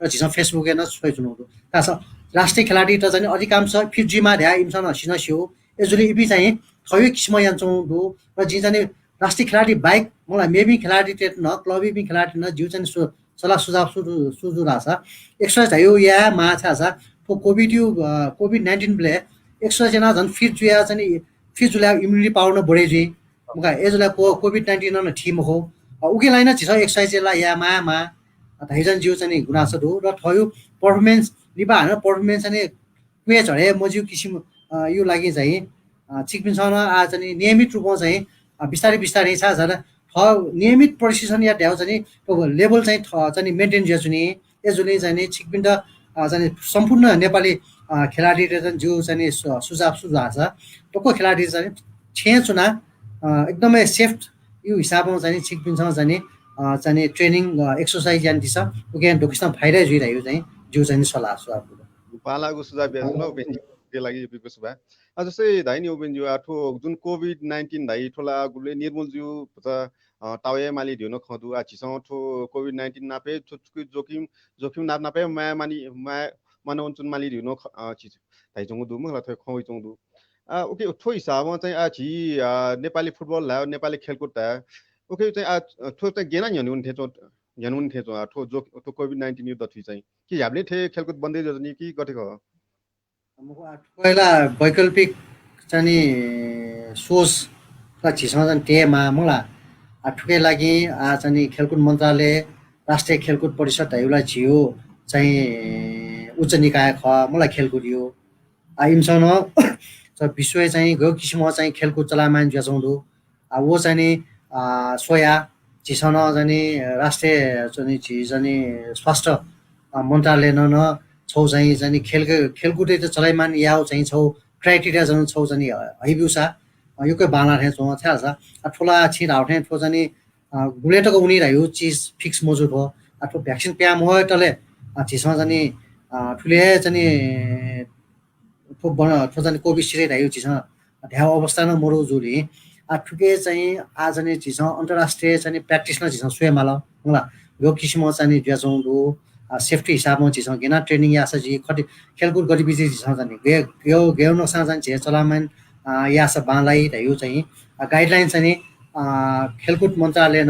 र झीसं Facebook ए न स्वइच्वनु दु। तास राष्ट्रिय खेलाडीत चाहिँ अधिकांश fit जुइमा धया इमिसं न सिन स्यू। ए जुले इपि चाहिँ थयु किसिम यान च्वं दु। र जिं चाहिँ राष्ट्रिय खेलाडी बाहेक मला मेबी खेलाडीतय्त न, club बी खेलाडी न ज्यू चाहिँ सु-, सल्लाह सुझाव सु-, सुझु धासा exercise धायु या मा छासा थ्व COVID यु, अ, COVID nineteen बेले exercise याना झन fit जुया चाहिँ fit जुल्या immunity power न बढे जुइ। मुका ए जुल्या को-, COVID nineteen न थी मखो। अ, उके लाइन झीसं exercise ला या मा, मा, अ, धाइजन ज्यू चाहिँ गुनासो दु। र थयु performance लिपा हानं performance चाहिँ क्वे झरे मज्यू किसिम, अ, यु लागि चाहिँ, अ, छिकपिन्सं नं आः चाहिँ नि नियमित रूपं चाहिँ, अ, बिस्तारै बिस्तारै छाय् धाःसा थः नियमित प्रशिक्षण यात धाःसा चाहिँ नि थ्व level चाहिँ थः चाहिँ नि maintain जुयाच्वनी। अय्‌जूगुलिं चाहिँ नि छिकपिन्त, अ, चाहिँ नि सम्पूर्ण नेपाली, अ, खेलाडीत चाहिँ नि जिगु चाहिँ नि सु-, सुझाव छु धाःसा, थुकथं खेलाडी चाहिँ नि छेँय् च्वना, अ, एकदमै safe यु हिसाबं चाहिँ नि छिकपिन्सं चाहिँ नि, अ, चाहिँ नि training, अ, exercise यानादिसँ, उकिं दक्वसितं फाइदा जुइ धइगु चाहिँ जिगु चाहिँ नि सल्लाह सुझाव दु। बांलाःगु सुझाव बियादिल उपेन्द्रजी, उकिया लागि यक्व यक्व सुभाय्। अ, जस्तै धाइ नि उपेन्द्रजी, आ, थ्व जुन COVID nineteen धाइ, थ्व ला गुबलें निर्मूल जुइ भचा, अ, ताःया माली धइगु नं खँ दु। आ, झीसं थ्व COVID nineteen नाप हे थ्व, थुकी जोखिम, जोखिम नाप नाप हे म्वाये मानि, म्वाये, म्वानावनाच्वने माली धइगु नं ख-, अ, झी धाइच्वंगु दु, मखु ला, थ्व खँ वइच्वंगु दु। आ, OK, थ्व हिसाबं चाहिँ, आ, झी, आ, नेपाली football धाये, नेपाली खेलकुद धाये, OK, चाहिँ, आ, थ्व चाहिँ गय् याना न्ह्यःने वने थें च्वं, न्ह्यःने वने थें च्वं, आ, थ्व जो-, थ्व COVID nineteen यु दथुइ चाहिँ कि न्ह्याबलें थें खेलकुद बन्द हे जुइ नि कि गथे खः? मखु, आ, थुकय् ला वैकल्पिक चाहिँ नि सोच ला झीसं चाहिँ नि तयेमाः, मखु ला। आ, थुकिया लागि आ चाहिँ नि खेलकुद मन्त्रालय, राष्ट्रिय खेलकुद परिषद धइगु ला झीगु चाहिँ उच्च निकाय खः, मखु ला, खेलकुदया। आ, इमिसं नं च-, विश्वय् चाहिँ गय् किसिमं चाहिँ खेलकुद चलायमान जुयाच्वंगु दु। आ, व चाहिँ नि, आ, स्वयाः झीसं नं चाहिँ नि राष्ट्रिय चाहिँ नि झी चाहिँ नि स्वास्थ्य, आ, मन्त्रालयं नं छगू चाहिँ, चाहिँ नि खेल-, खेलकुदयात चलायमान यायेगु चाहिँ छगू criteria चाहिँ छगू चाहिँ नि हइब्यूसा, आ, यक्व बांलाः थें च्वं, छाय् धाःसा, आ, थ्व ला छिं धाःगु थें थ्व चाहिँ नि, आ, गुबलें तक वनी धइगु चिज fix मजू थ्व। आ, थ्व vaccine पिहां मवयेतले, आ, झीसं चाहिँ नि, आ, थुलि हे चाहिँ नि थ्व बन-, थ्व चाहिँ नि Covishield हे धइगु झीसं धायेगु अवस्था नं मदु जुल। आ, थुके चाहिँ आ चाहिँ नि झीसं अन्तर्राष्ट्रिय चाहिँ नि practice नं झीसं स्वयेमाल, मखु ला। गय् किसिमं चाहिँ नि जुयाच्वंगु दु, आ, safety हिसाबं झीसं गय् याना training याःसा झी खति खेलकुद गतिविधि झीसं चाहिँ नि गय्, गय्, गय् नक्सां चाहिँ नि झी चलायमान, आ, याःसा बांलाइ धइगु चाहिँ, आ, guideline चाहिँ नि, आ, खेलकुद मन्त्रालयं,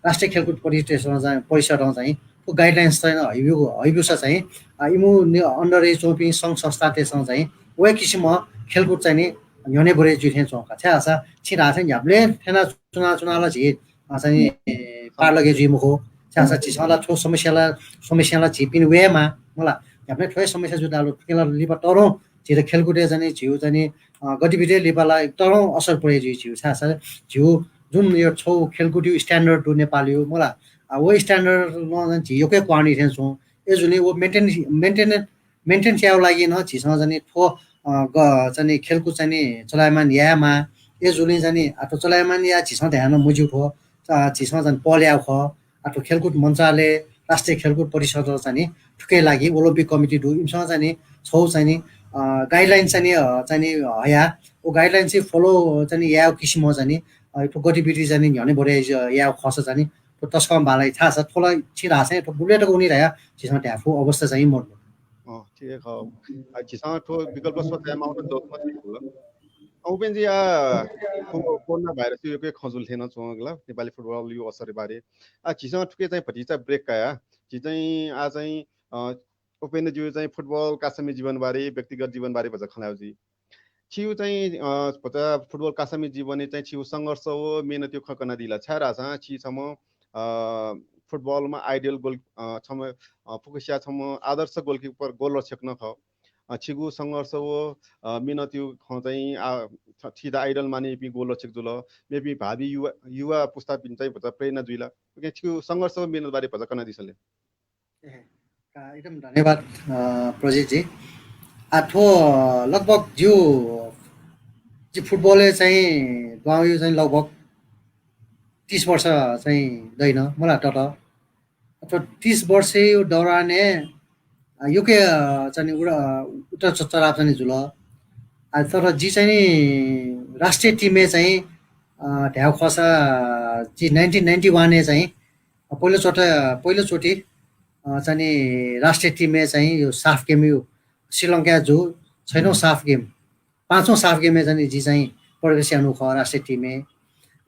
राष्ट्रिय खेलकुद परिषदं चाहिँ, परिषदं चाहिँ थ्व guidelines चाहिँ हइब्यू, हइब्यूसा चाहिँ, आ, इमिगु नि-, under य् च्वंपिं संघ संस्थातय्सं चाहिँ व हे किसिमं खेलकुद चाहिँ नि न्ह्यःने बढे जुइ थें च्वं का। छाय् धाःसा छिं धाःथें न्ह्याबलें थ्यना च्वना च्वना ला झी, आ, चाहिँ नि पार लगे जुइ मखु। छाय् धाःसा झीसं ला थ्व समस्या ला, समस्या ला झीपिं वयेमाः, मखु ला। न्ह्याबलें थ्व हे समस्या जुइ धाःसा थुकिं ला लिपा तःधं झीत खेलकुदय् चाहिँ नि झीगु चाहिँ नि, अ, गतिविधिइ लिपा ला तःधं असर परे जुइ झीगु। छाय् धाःसा झीगु जुन यो छगू खेलकुदया standard दु नेपालया, मखु ला। आ, व standard नं झी यक्व क्वहां वनी थें च्वं। अय्‌जूगुलिं व maintain, maintain, maintain यायेगु लागि नं झीसं चाहिँ नि थ्व, अ, ग-, चाहिँ नि खेलकुद चाहिँ नि चलायमान यायेमाः। अय्‌जूगुलिं चाहिँ नि, आ, थ्व चलायमान याये झीसं धाये नं मज्यू थ्व। आ, झीसं चाहिँ नि पहल यायेगु खः। आ, थ्व खेलकुद मन्त्रालय, राष्ट्रिय खेलकुद परिषद चाहिँ नि थुके लागि Olympic Committee दु, इमिसं चाहिँ नि छगू चाहिँ नि, अ, guideline चाहिँ नि, अ, चाहिँ नि हया। व guideline चाहिँ follow चाहिँ नि यायेगु किसिमं चाहिँ नि, अ, थ्व गतिविधि चाहिँ नि न्ह्यःने बढे ज-, यायेगु खःसा चाहिँ नि थ्व तसकं बांलाइ। छाय् धाःसा थ्व ला छिं धाःथें थ्व गुबलें तक वनी धयाः झीसं धाये फु अवस्था चाहिँ मदु। अँ, ठीक हे खः। आ, झीसं थ्व विकल्प सोचे यायेमाःगु नं जरुरत मदु। अ, उपेन्द्रजी, आ, थ्व कोरोना भाइरसया यक्व खँ जुल थें नं च्वं का ला, नेपाली फुटबलया असर बारे। आ, झीसं थुके चाहिँ भतिचा break कयाः झी चाहिँ आ चाहिँ, अ, उपेन्द्रज्यू चाहिँ फुटबल, कासामि जीवन बारे, व्यक्तिगत जीवन बारे भचा खँ ल्हायेगु जुइ। छिगु चाहिँ, अ, भचा फुटबल कासामि जीवनय् चाहिँ छिगु संघर्ष व मेहनतया खँ कनादिल। छाय् धाःसा छि छम्ह, अ, फुटबलमा ideal goal, अ, छम्ह, अ, फुक्कसिया छम्ह आदर्श goalkeeper, गोलरक्षक नं खः। अ, छिगु संघर्ष व, अ, मेहनतया खँ चाहिँ, आ, छ-, छित idol मानीपिं गोलरक्षक जुल। मेपिं भावी युवा, युवा पुस्तापिन्त चाहिँ भचा प्रेरणा जुइला। उकिं छिगु संघर्ष व मेहनत बारे भचा कनादिसँ ले। ए, का-, एकदम धन्यवाद, अ, प्रजित जी। आ, थ्व लगभग ज्यू, जि फुटबलय् चाहिँ दुहां वयागु चाहिँ लगभग तीस वर्ष चाहिँ दइन, मखु ला, तत। थ्व तीस वर्षया दौरानय्, अ, यक्व, अ, चाहिँ नि उर-, अ, उतार च-, चढाव चाहिँ नि जुल। आ, तर जि चाहिँ नि राष्ट्रिय team-य् चाहिँ, अ, धायेगु खःसा जि nineteen ninety one-य् चाहिँ पहिलोचोटि, पहिलोचोटि, अ, चाहिँ नि राष्ट्रिय team-य् चाहिँ यो साफ game यो श्रीलंकाय् जूगु छैटौं साफ game, पाँचौं साफ game-य् चाहिँ नि जि चाहिँ प्रवेश यानागु खः राष्ट्रिय team-य्।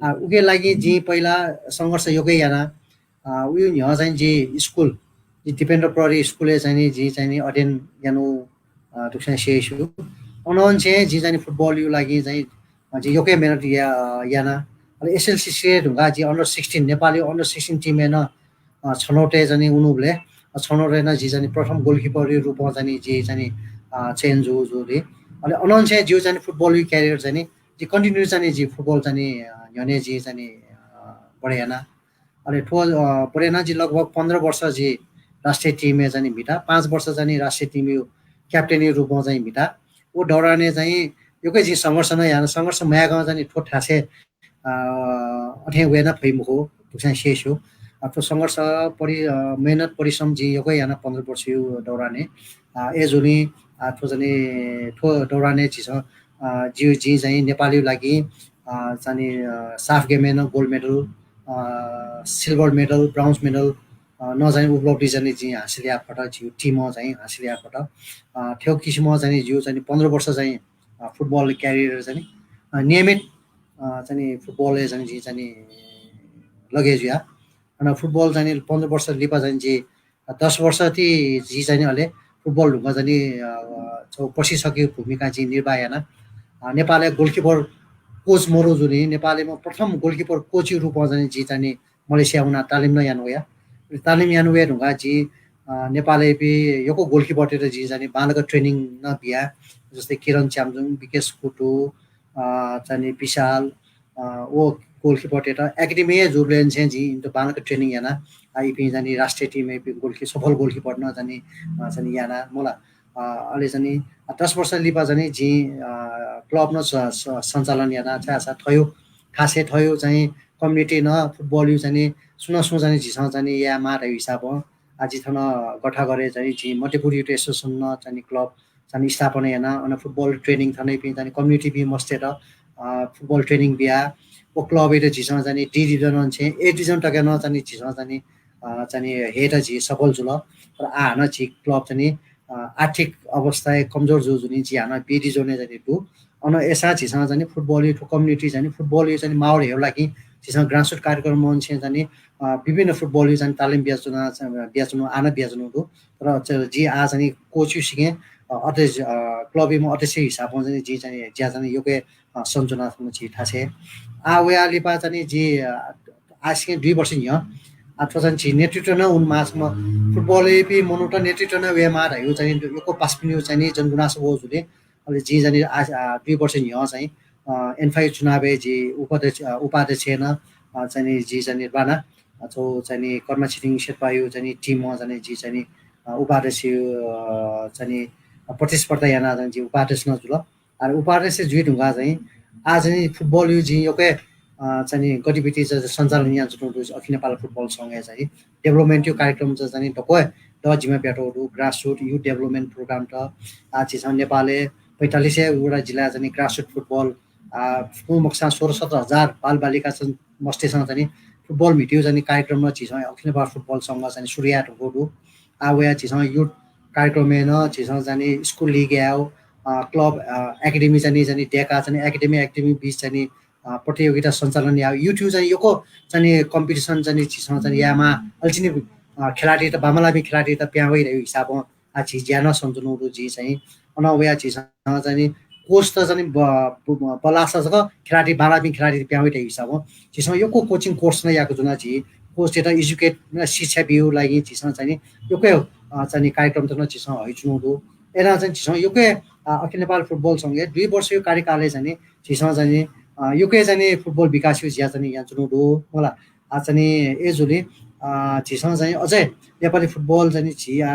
आ, उकिया लागि जिं पहिला संघर्ष यक्व याना। आ, उया न्ह्यः चाहिँ जि स्कुल, जि दिपेन्द्र प्रहरी स्कुलय् चाहिँ नि जि चाहिँ नि अध्ययन यानागु, अ, दुगुसिनं स्यू। अनंनिसें जि चाहिँ नि फुटबलया लागि चाहिँ, अ, जि यक्व मेहनत या-, याना। अले SLC सिधये धुंकाः जि under sixteen, नेपालया under sixteen team-य् नं, अ, छनौटय् चाहिँ नि वनाबलय्, अ, छनौटय् नं जि चाहिँ नि प्रथम goalkeeper-या रूपं चाहिँ नि जि चाहिँ नि, अ, चयन जू, जू रे। अले अनंनिसें जिगु चाहिँ नि football-या career चाहिँ नि, जि continue चाहिँ नि जि football चाहिँ नि, अ, न्ह्यःने जि चाहिँ नि, अ, बढे याना। अले थ्व, अ, बढे याना जि लगभग पन्ध्र वर्ष जि राष्ट्रिय team-य् चाहिँ नि म्हिता, पाँच वर्ष चाहिँ नि राष्ट्रिय team-या captain-या रूपमा चाहिँ म्हिता। व दौरानय् चाहिँ यक्व जि संघर्ष नं याना, संघर्ष मयाकं चाहिँ नि थ्व थासय् अ, अथें वये नं फइ मखु, थुकथं स्यू। अ, थ्व संघर्ष, परि-, अ, मेहनत, परिश्रम जिं यक्व याना पन्ध्र वर्षया दौरानय्। अ, अय्‌जूगुलिं, अ, थ्व चाहिँ नि, थ्व दौरानय् झीसं, अ, जिं, जिं चाहिँ नेपालया लागि, अ, चाहिँ नि, अ, SAFF game-य् नं gold medal, अ, silver medal, bronze medal, अ, नं चाहिँ उपलब्धि चाहिँ नि जिं हासिल याये फत, जिगु team-ं चाहिँ हासिल याये फत। अ, थ्व किसिमं चाहिँ नि जिगु चाहिँ नि पन्ध्र वर्ष चाहिँ, अ, football career चाहिँ नि, अ, नियमित, अ, चाहिँ नि football-य् चाहिँ नि जि चाहिँ नि लगे जुया। अन football चाहिँ नि पन्ध्र वर्ष लिपा चाहिँ नि जि, अ, दस वर्ष ति जि चाहिँ नि अले football ढुङ्गा चाहिँ नि, अ, छगू प्रशिक्षकया भूमिका जिं निर्वाह याना। अ, नेपालय् goalkeeper coach मरु जुनि, नेपालय् म प्रथम goalkeeper coach-या रूपमा चाहिँ नि जि चाहिँ नि मलेसिया वना तालिम नं याना वया। तालिम याना वये धुंकाः जि, अ, नेपालय् पि यक्व goalkeeper-तय्‌त जि चाहिँ नि बांलाक training नं बिया। जस्तै किरण च्याम्जुङ, विकेश कुतु, अ, चाहिँ नि विशाल, अ, व goalkeeper-तय्‌त academy-य् जूबलय् निसें जिं इमित बांलाक training याना। अ, इपिं चाहिँ नि राष्ट्रिय team-य् इपिं goalkeeper, सफल goalkeeper नं चाहिँ नि, अ, चाहिँ नि याना मला। अ, अले चाहिँ नि, अ, दस वर्ष लिपा चाहिँ नि जिं, अ, club नं स-, स-, सञ्चालन याना, छाय्‌धाःसा थ्वया थासय् थ्वया चाहिँ community नं football-या चाहिँ नि सुं न सुं चाहिँ नि झीसं चाहिँ नि यायेमाः धइगु हिसाबं, अ, जि थन गथाघरय् चाहिँ नि जिं मध्यपुर Youth Association नं चाहिँ नि club चाहिँ नि स्थापना याना, अन football training थनयापिं चाहिँ नि community-पिं मस्तय्‌त, अ, football training बिया। व club-यात झीसं चाहिँ नि D division-नं छेँ A division तक नं चाहिँ नि झीसं चाहिँ नि, अ, चाहिँ नि हयेत झी सफल जुल। तर आः हानं झी club चाहिँ नि, अ, आर्थिक अवस्थाय् कमजोर जू जुनि, झी हानं B division-य् चाहिँ नि दु। अन अय्‌सां झीसं चाहिँ नि football-या थ्व community चाहिँ नि football-या चाहिँ नि माहौल हयेगु लागि झीसं grassroot कार्यक्रमंनिसें चाहिँ नि, अ, विभिन्न football-या चाहिँ नि तालिम बियाच्वना, बियाच्वनु, आः नं बियाच्वनु दु। तर च-, जि आः चाहिँ नि coach-या सिकं, अ, अध्यक्ष, अ, club-या म अध्यक्ष हिसाबं चाहिँ नि जि चाहिँ नि ज्या चाहिँ नि यक्व, अ, सनाच्वना थन झी थासय्। आः वया लिपा चाहिँ नि जि, अ, आः सिकं दुई वर्ष न्ह्यः, अ, थ्व चाहिँ नि झी नेतृत्व नं वनेमाःम्ह, football-यापिं मनूत नेतृत्व नं वयेमाः धइगु चाहिँ नि यक्व पासापिनिगु चाहिँ नि जनगुनासो वः जुलि। अले जिं चाहिँ नि आ, आ, दुई वर्ष न्ह्यः चाहिँ, अ, एन्फाया चुनावय् जि उपाध्यक्ष, अ, उपाध्यक्ष याना, अ, चाहिँ नि जि चाहिँ नि बाना, अ, छगू चाहिँ नि कर्मा छिरिङ शेर्पाया चाहिँ नि team-य् चाहिँ नि जि चाहिँ नि, अ, उपाध्यक्ष, अ, चाहिँ नि, अ, प्रतिस्पर्धा याना चाहिँ नि जि उपाध्यक्ष नं जुल। अले उपाध्यक्ष जुइ धुंकाः चाहिँ आः चाहिँ नि football-या जिं यक्व, अ, चाहिँ नि गतिविधि चाहिँ सञ्चालन यानाच्वनागु दु, अखिल नेपाल football संघय् चाहिँ नि development-या कार्यक्रम चाहिँ नि दक्व दँ जिम्मा बियातःगु दु, grassroot youth development program त। आः झीसं नेपालय् पैंतालिसय् वडा जिल्लाय् चाहिँ नि grassroot football, आः, कुमकसां सोह्र सत्र हजार बालबालिका चाहिँ मस्तय्‌सं चाहिँ नि football म्हितेगु चाहिँ नि कार्यक्रम नं झीसं अखिल नेपाल football संघ चाहिँ नि सुरु याये धुंकूगु दु। आः वया झीसं youth कार्यक्रमय् नं झीसं चाहिँ नि school league यायेगु, अ, club, अ, academy चाहिँ नि, चाहिँ नि दय्‌काः चाहिँ नि academy, academy बीच चाहिँ नि, अ, प्रतियोगिता सञ्चालन यायेगु, youth-या चाहिँ नि यक्व चाहिँ नि competition चाहिँ नि झीसं चाहिँ नि यायेमाः, अले चाहिँ नि, अ, खेलाडीत, बांमलाःपिं खेलाडीत पिहां वइ धइगु हिसाबं आः झी ज्या नं सनाच्वनागु दु। जि चाहिँ अन वया झीसं चाहिँ नि coach त चाहिँ नि ब-, ब-, बल्लाःसा जक खेलाडी, बांलाःपिं खेलाडी पिहां वइ धइगु हिसाबं झीसं यक्व coaching course नं याकूगु जुना। झी coach-तय्‌त educate, शिक्षा बीगु लागि झीसं चाहिँ नि यक्व, अ, चाहिँ नि कार्यक्रम त नं झीसं हयाच्वनागु दु। अय्‌नं चाहिँ झीसं यक्व, अ, अखिल नेपाल football संघया दुई वर्षया कार्यकालय् चाहिँ नि झीसं चाहिँ नि, अ, यक्व चाहिँ नि football विकासया ज्या चाहिँ नि यानाच्वनागु दु मला। आः चाहिँ नि अय्‌जूगुलिं, अ, झीसं चाहिँ अझै नेपाली football चाहिँ नि झी, अ,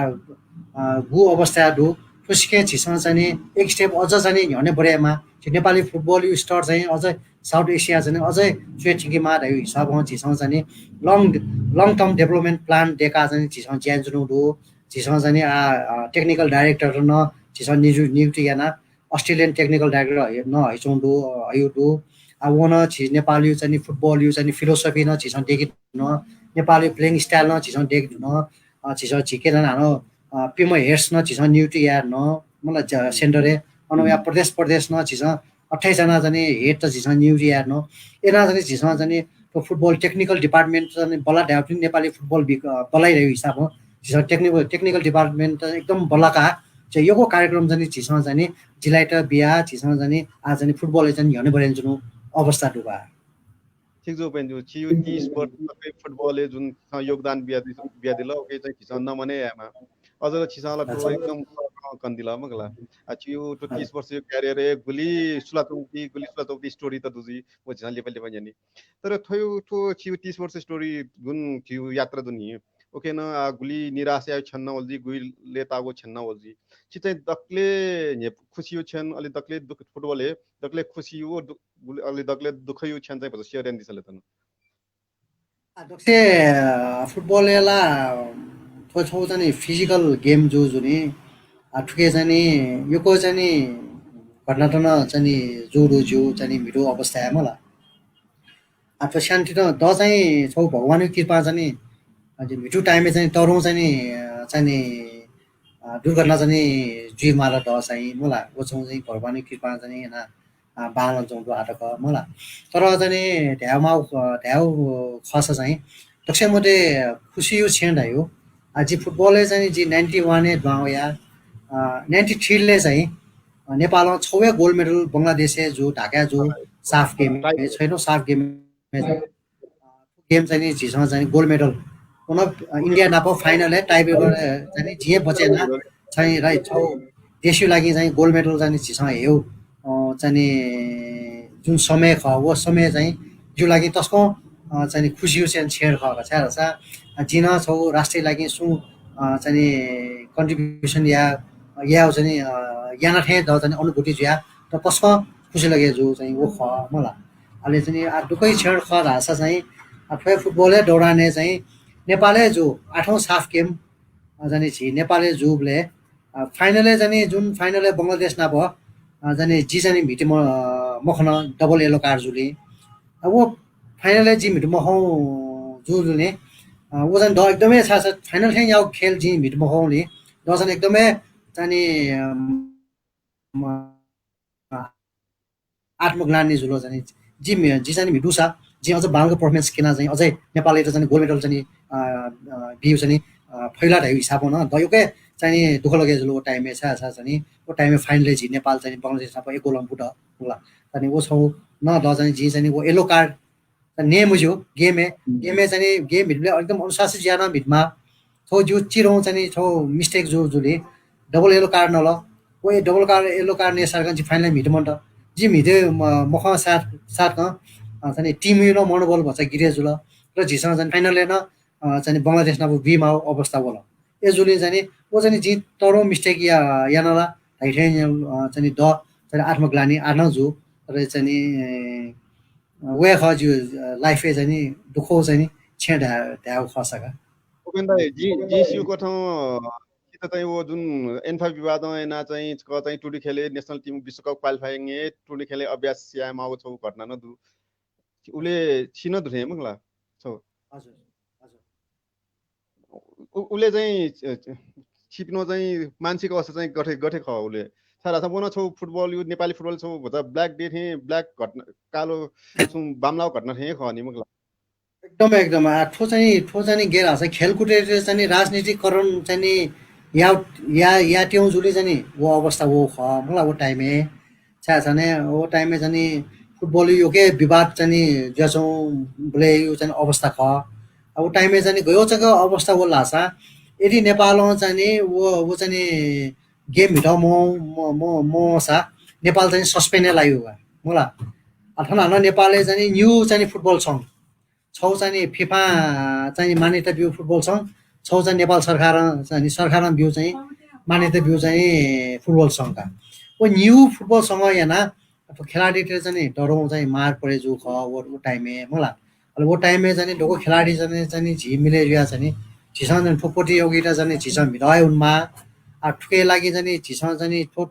अ, गु अवस्थाय् दु, थ्व सिकं झीसं चाहिँ नि एक step अझ चाहिँ नि न्ह्यःने बढे यायेमाः। झी नेपाली football-या स्तर चाहिँ अझै South Asia-य् चाहिँ नि अझै च्वय् थ्यंकेमाः धइगु हिसाबं झीसं चाहिँ नि long, long term development plan दय्‌काः चाहिँ नि झीसं ज्या यानाच्वनागु दु। झीसं चाहिँ नि आः, अ, technical director नं झीसं नियु-, नियुक्ति याना, Australian technical director हया-, नं हयाच्वंगु दु, अ, हयागु दु। आः व नं झी नेपालया चाहिँ नि football-या चाहिँ नि philosophy नं झीसं दय्‌के धुन, नेपालया playing style नं झीसं दय्‌के धुन, अ, झीसं झीके नं हानं, अ, प्यम्ह heads नं झीसं नियुक्ति याये धुन, मतलब ज-, centre-य्, अन वया प्रदेश प्रदेश नं झीसं अट्ठाइस जना चाहिँ नि head त झीसं नियुक्ति याये धुन। अय्‌नं चाहिँ नि झीसं चाहिँ नि थ्व football technical department चाहिँ नि बल्लाः धायेवं नेपाली football विक-, अ, बल्लाइ धइगु हिसाबं झीसं technical, technical department त एकदम बल्लाकाः चाहिँ यक्व कार्यक्रम चाहिँ नि झीसं चाहिँ नि जिलायात बियाः झीसं चाहिँ नि आः चाहिँ नि football-य् चाहिँ नि न्ह्यःने बढे यानाच्वनागु अवस्था दु का। ठीक जू, बहिनी जू। छिगु तीस वर्ष तक football-य् जुन छिसं योगदान बियादि-, बियादिल, उके चाहिँ छिसं नमने यायेमाः। अझ ला छिसं ला थ्व अच्छा। एकदम कन्दिल मखुला। आ, छियु थ्व तीस वर्ष career-य् गुलि सुलाच्वंगु, गुलि सुलाच्वंगु story त दु जुइ, व झीसं लिपा लिपा न्यनी। तर थ्वयु थ्व छियु तीस वर्ष story जुन छियु यात्रा जुनि, उके नं, आ, गुलि निराशा यायु क्षण नं वल जुइ, गुलि लय्ताःगु क्षण नं वल जुइ। छि चाहिँ दकले न्ह्यः खुसियु क्षण, अले दकले दुःख, football-य् दकले खुसियु, दु-, गुलि, अले दकले दुःखयु क्षण चाहिँ भचा share यानादिसँ ले थन। आ, दक्वसिबय्, अ, football-य् ला, अ, थ्व छगू चाहिँ नि physical game जू जुनि, आ, थुके चाहिँ नि यक्व चाहिँ नि घटना त नं चाहिँ नि जू दु ज्यू चाहिँ नि म्हितु अवस्थाय् मला। आ, थ्व स्यानातुति नं द चाहिँ छगू भगवानया कृपां चाहिँ नि, अ, जि म्हितु time-य् चाहिँ नि तःधंगु चाहिँ नि, अ, चाहिँ नि, अ, दुर्घटना चाहिँ नि जुइ माल द चाहिँ मला। व छगू चाहिँ भगवानया कृपां चाहिँ नि याना अ, बांलाः च्वंगु दु आः तक मला। तर चाहिँ नि धायेमाःगु, अ, धायेगु खःसा चाहिँ दक्वसिबय् मध्ये खुसियु क्षण धायेगु, अ, जि football-य् चाहिँ नि जि ninety one-य् दुहां वया, अ, ninety three-लय् चाहिँ, अ, नेपालं छगू हे gold medal बंगलादेशय् जू, ढाकाय् जू, साफ game, छगू साफ game-य्, अ, game चाहिँ नि झीसं चाहिँ नि gold medal। पुनः, अ, India नाप final-य् tie breaker, अ, चाहिँ नि जिं हे बचय् याना चाहिँ नि, right, छगू देशयु लागि चाहिँ gold medal चाहिँ नि झीसं हयेगु, अ, चाहिँ नि जुन समय खः, व समय चाहिँ जिगु लागि तसकं, अ, चाहिँ नि खुसियु चाहिँ नि क्षण खः का, छाय् धाःसा, अ, जिं नं छगू राष्ट्रया लागि सुं, अ, चाहिँ नि contribution या, यायेगु चाहिँ नि, अ, याना थें द चाहिँ नि अनुभूति जुया, त तसकं खुसि लगे जू चाहिँ व खः मला। अले चाहिँ नि आ दुःखयु क्षण खः धाःसा चाहिँ, आ, थ्व football-या दौरानय् चाहिँ नेपालय् जू आठौं साफ game, अ, चाहिँ नि झी नेपालय् जूबलय्, अ, final-य् चाहिँ नि जुन final-य् बंगलादेश नाप, अ, चाहिँ नि जि चाहिँ नि म्हिते म-, अ, मखन, double yellow card जूलिं। अ, व final-य् जि म्हिते मखं जूलिं, अ, व चाहिँ नि द एकदमै छाय् छाय् final थें याःगु खेल जिं म्हिते मखंलिं द चाहिँ नि एकदमै चाहिँ नि, अ, म-, आत्मग्लानि जुल चाहिँ नि। जि म्हि-, जि चाहिँ नि म्हितुसा, जिं अझ बांलाक performance क्यना चाहिँ अझै नेपालयात चाहिँ नि gold medal चाहिँ नि, अ, अ, बियु चाहिँ नि, अ, फयु ला धायु हिसाबं नं द यक्व चाहिँ नि दुःख लगे जुल व time-य् छाय् धाःसा चाहिँ नि, व time-य् final-य् झी नेपाल चाहिँ नि बंगलादेश नाप एक गोलं बूत, होला। चाहिँ नि व छगू नं द चाहिँ नि जिं चाहिँ नि व yellow card नये मज्यू game-य्। हम्म। Game-य् चाहिँ नि game म्हितबलय् एकदम अनुशासित जुया नं म्हितेमाः। थ्व ज्यू चिधंगु चाहिँ नि थ्व mistake जू जुलिं double yellow card नल। व double card, yellow card नये सार्कं जि final-य् म्हिते मन्त। जि म्हिते म-, मखं सार-, सार्कं, अ, चाहिँ नि team-यु नं मनोबल भचा गिरे जुल। र झीसं चाहिँ नि final-य् नं, अ, चाहिँ नि बंगलादेश नाप बीमाःगु अवस्था वल। अय् जुलिं चाहिँ नि व चाहिँ नि जिं तःधंगु mistake या-, याना ला धाइथें, अ, चाहिँ नि द, चाहिँ नि आत्मग्लानि आः नं जू। तर चाहिँ नि, अ, वया खः ज्यू, अ, life-य् चाहिँ नि दुःखयु चाहिँ नि क्षण धाये, धायेगु खःसा का। उपेन्द्र दाइ, जिं, जिं स्यूकथं, अ, छित चाहिँ व जुन एन्फा विवादं याना चाहिँ छकः चाहिँ टुँडिखेलय् national team विश्वकप qualifying-य् टुँडिखेलय् अभ्यास यायेमाःगु छगू घटना नं दु। उबलय् छि नं दु थें मखुला? छगू। हजुर, हजुर। उ-, उबलय् चाहिँ, अ, अ, छिपिनि चाहिँ मानसिक अवस्था चाहिँ गथे, गथे खः उबलय्? छाय् धाःसा व नं छगू football-यु, नेपाली football छगू भचा black day थें black घटना, कालो छुं बांमलाःगु घटना थें खः नि मखुला? एकदम, एकदम। आ, थ्व चाहिँ, थ्व चाहिँ नि गय् धाःसा खेलकुदय् चाहिँ नि राजनीतिकरण चाहिँ नि या, या, यायेत्यंगु जुलिं चाहिँ नि व अवस्था वःगु खः, मखुला, व time-य्। छाय् धाःसा नि व time-य् चाहिँ नि football-यु यक्व विवाद चाहिँ नि जुयाच्वंबलय् यु चाहिँ नि अवस्था खः। आ, व time-य् चाहिँ नि गय् जक अवस्था वल धाःसा, यदि नेपालं चाहिँ नि व, व चाहिँ नि game म्हितः म-, म-, म-, मवंसा नेपाल चाहिँ नि suspend याये लाइगु का, मखुला। आ, थन हानं नेपालय् चाहिँ नि निगू चाहिँ नि football संघ, छगू चाहिँ नि फिफां चाहिँ नि मान्यता ब्यू football संघ, छगू चाहिँ नेपाल सरकारं चाहिँ नि, सरकारं ब्यू चाहिँ मान्यता ब्यू चाहिँ नि football संघ का। व निगू football संघं याना अथवा खेलाडीतय् चाहिँ नि तःधंगु चाहिँ मार परे जू खः व, व time-य् मखुला। अले व time-य् चाहिँ नि दक्व खेलाडी चाहिँ नि, चाहिँ नि झी मिले जुया चाहिँ नि झीसं चाहिँ नि थ्व प्रतियोगिता चाहिँ नि झीसं म्हितः हे वनेमाः। आ, थुके लागि चाहिँ नि झीसं चाहिँ नि थ्व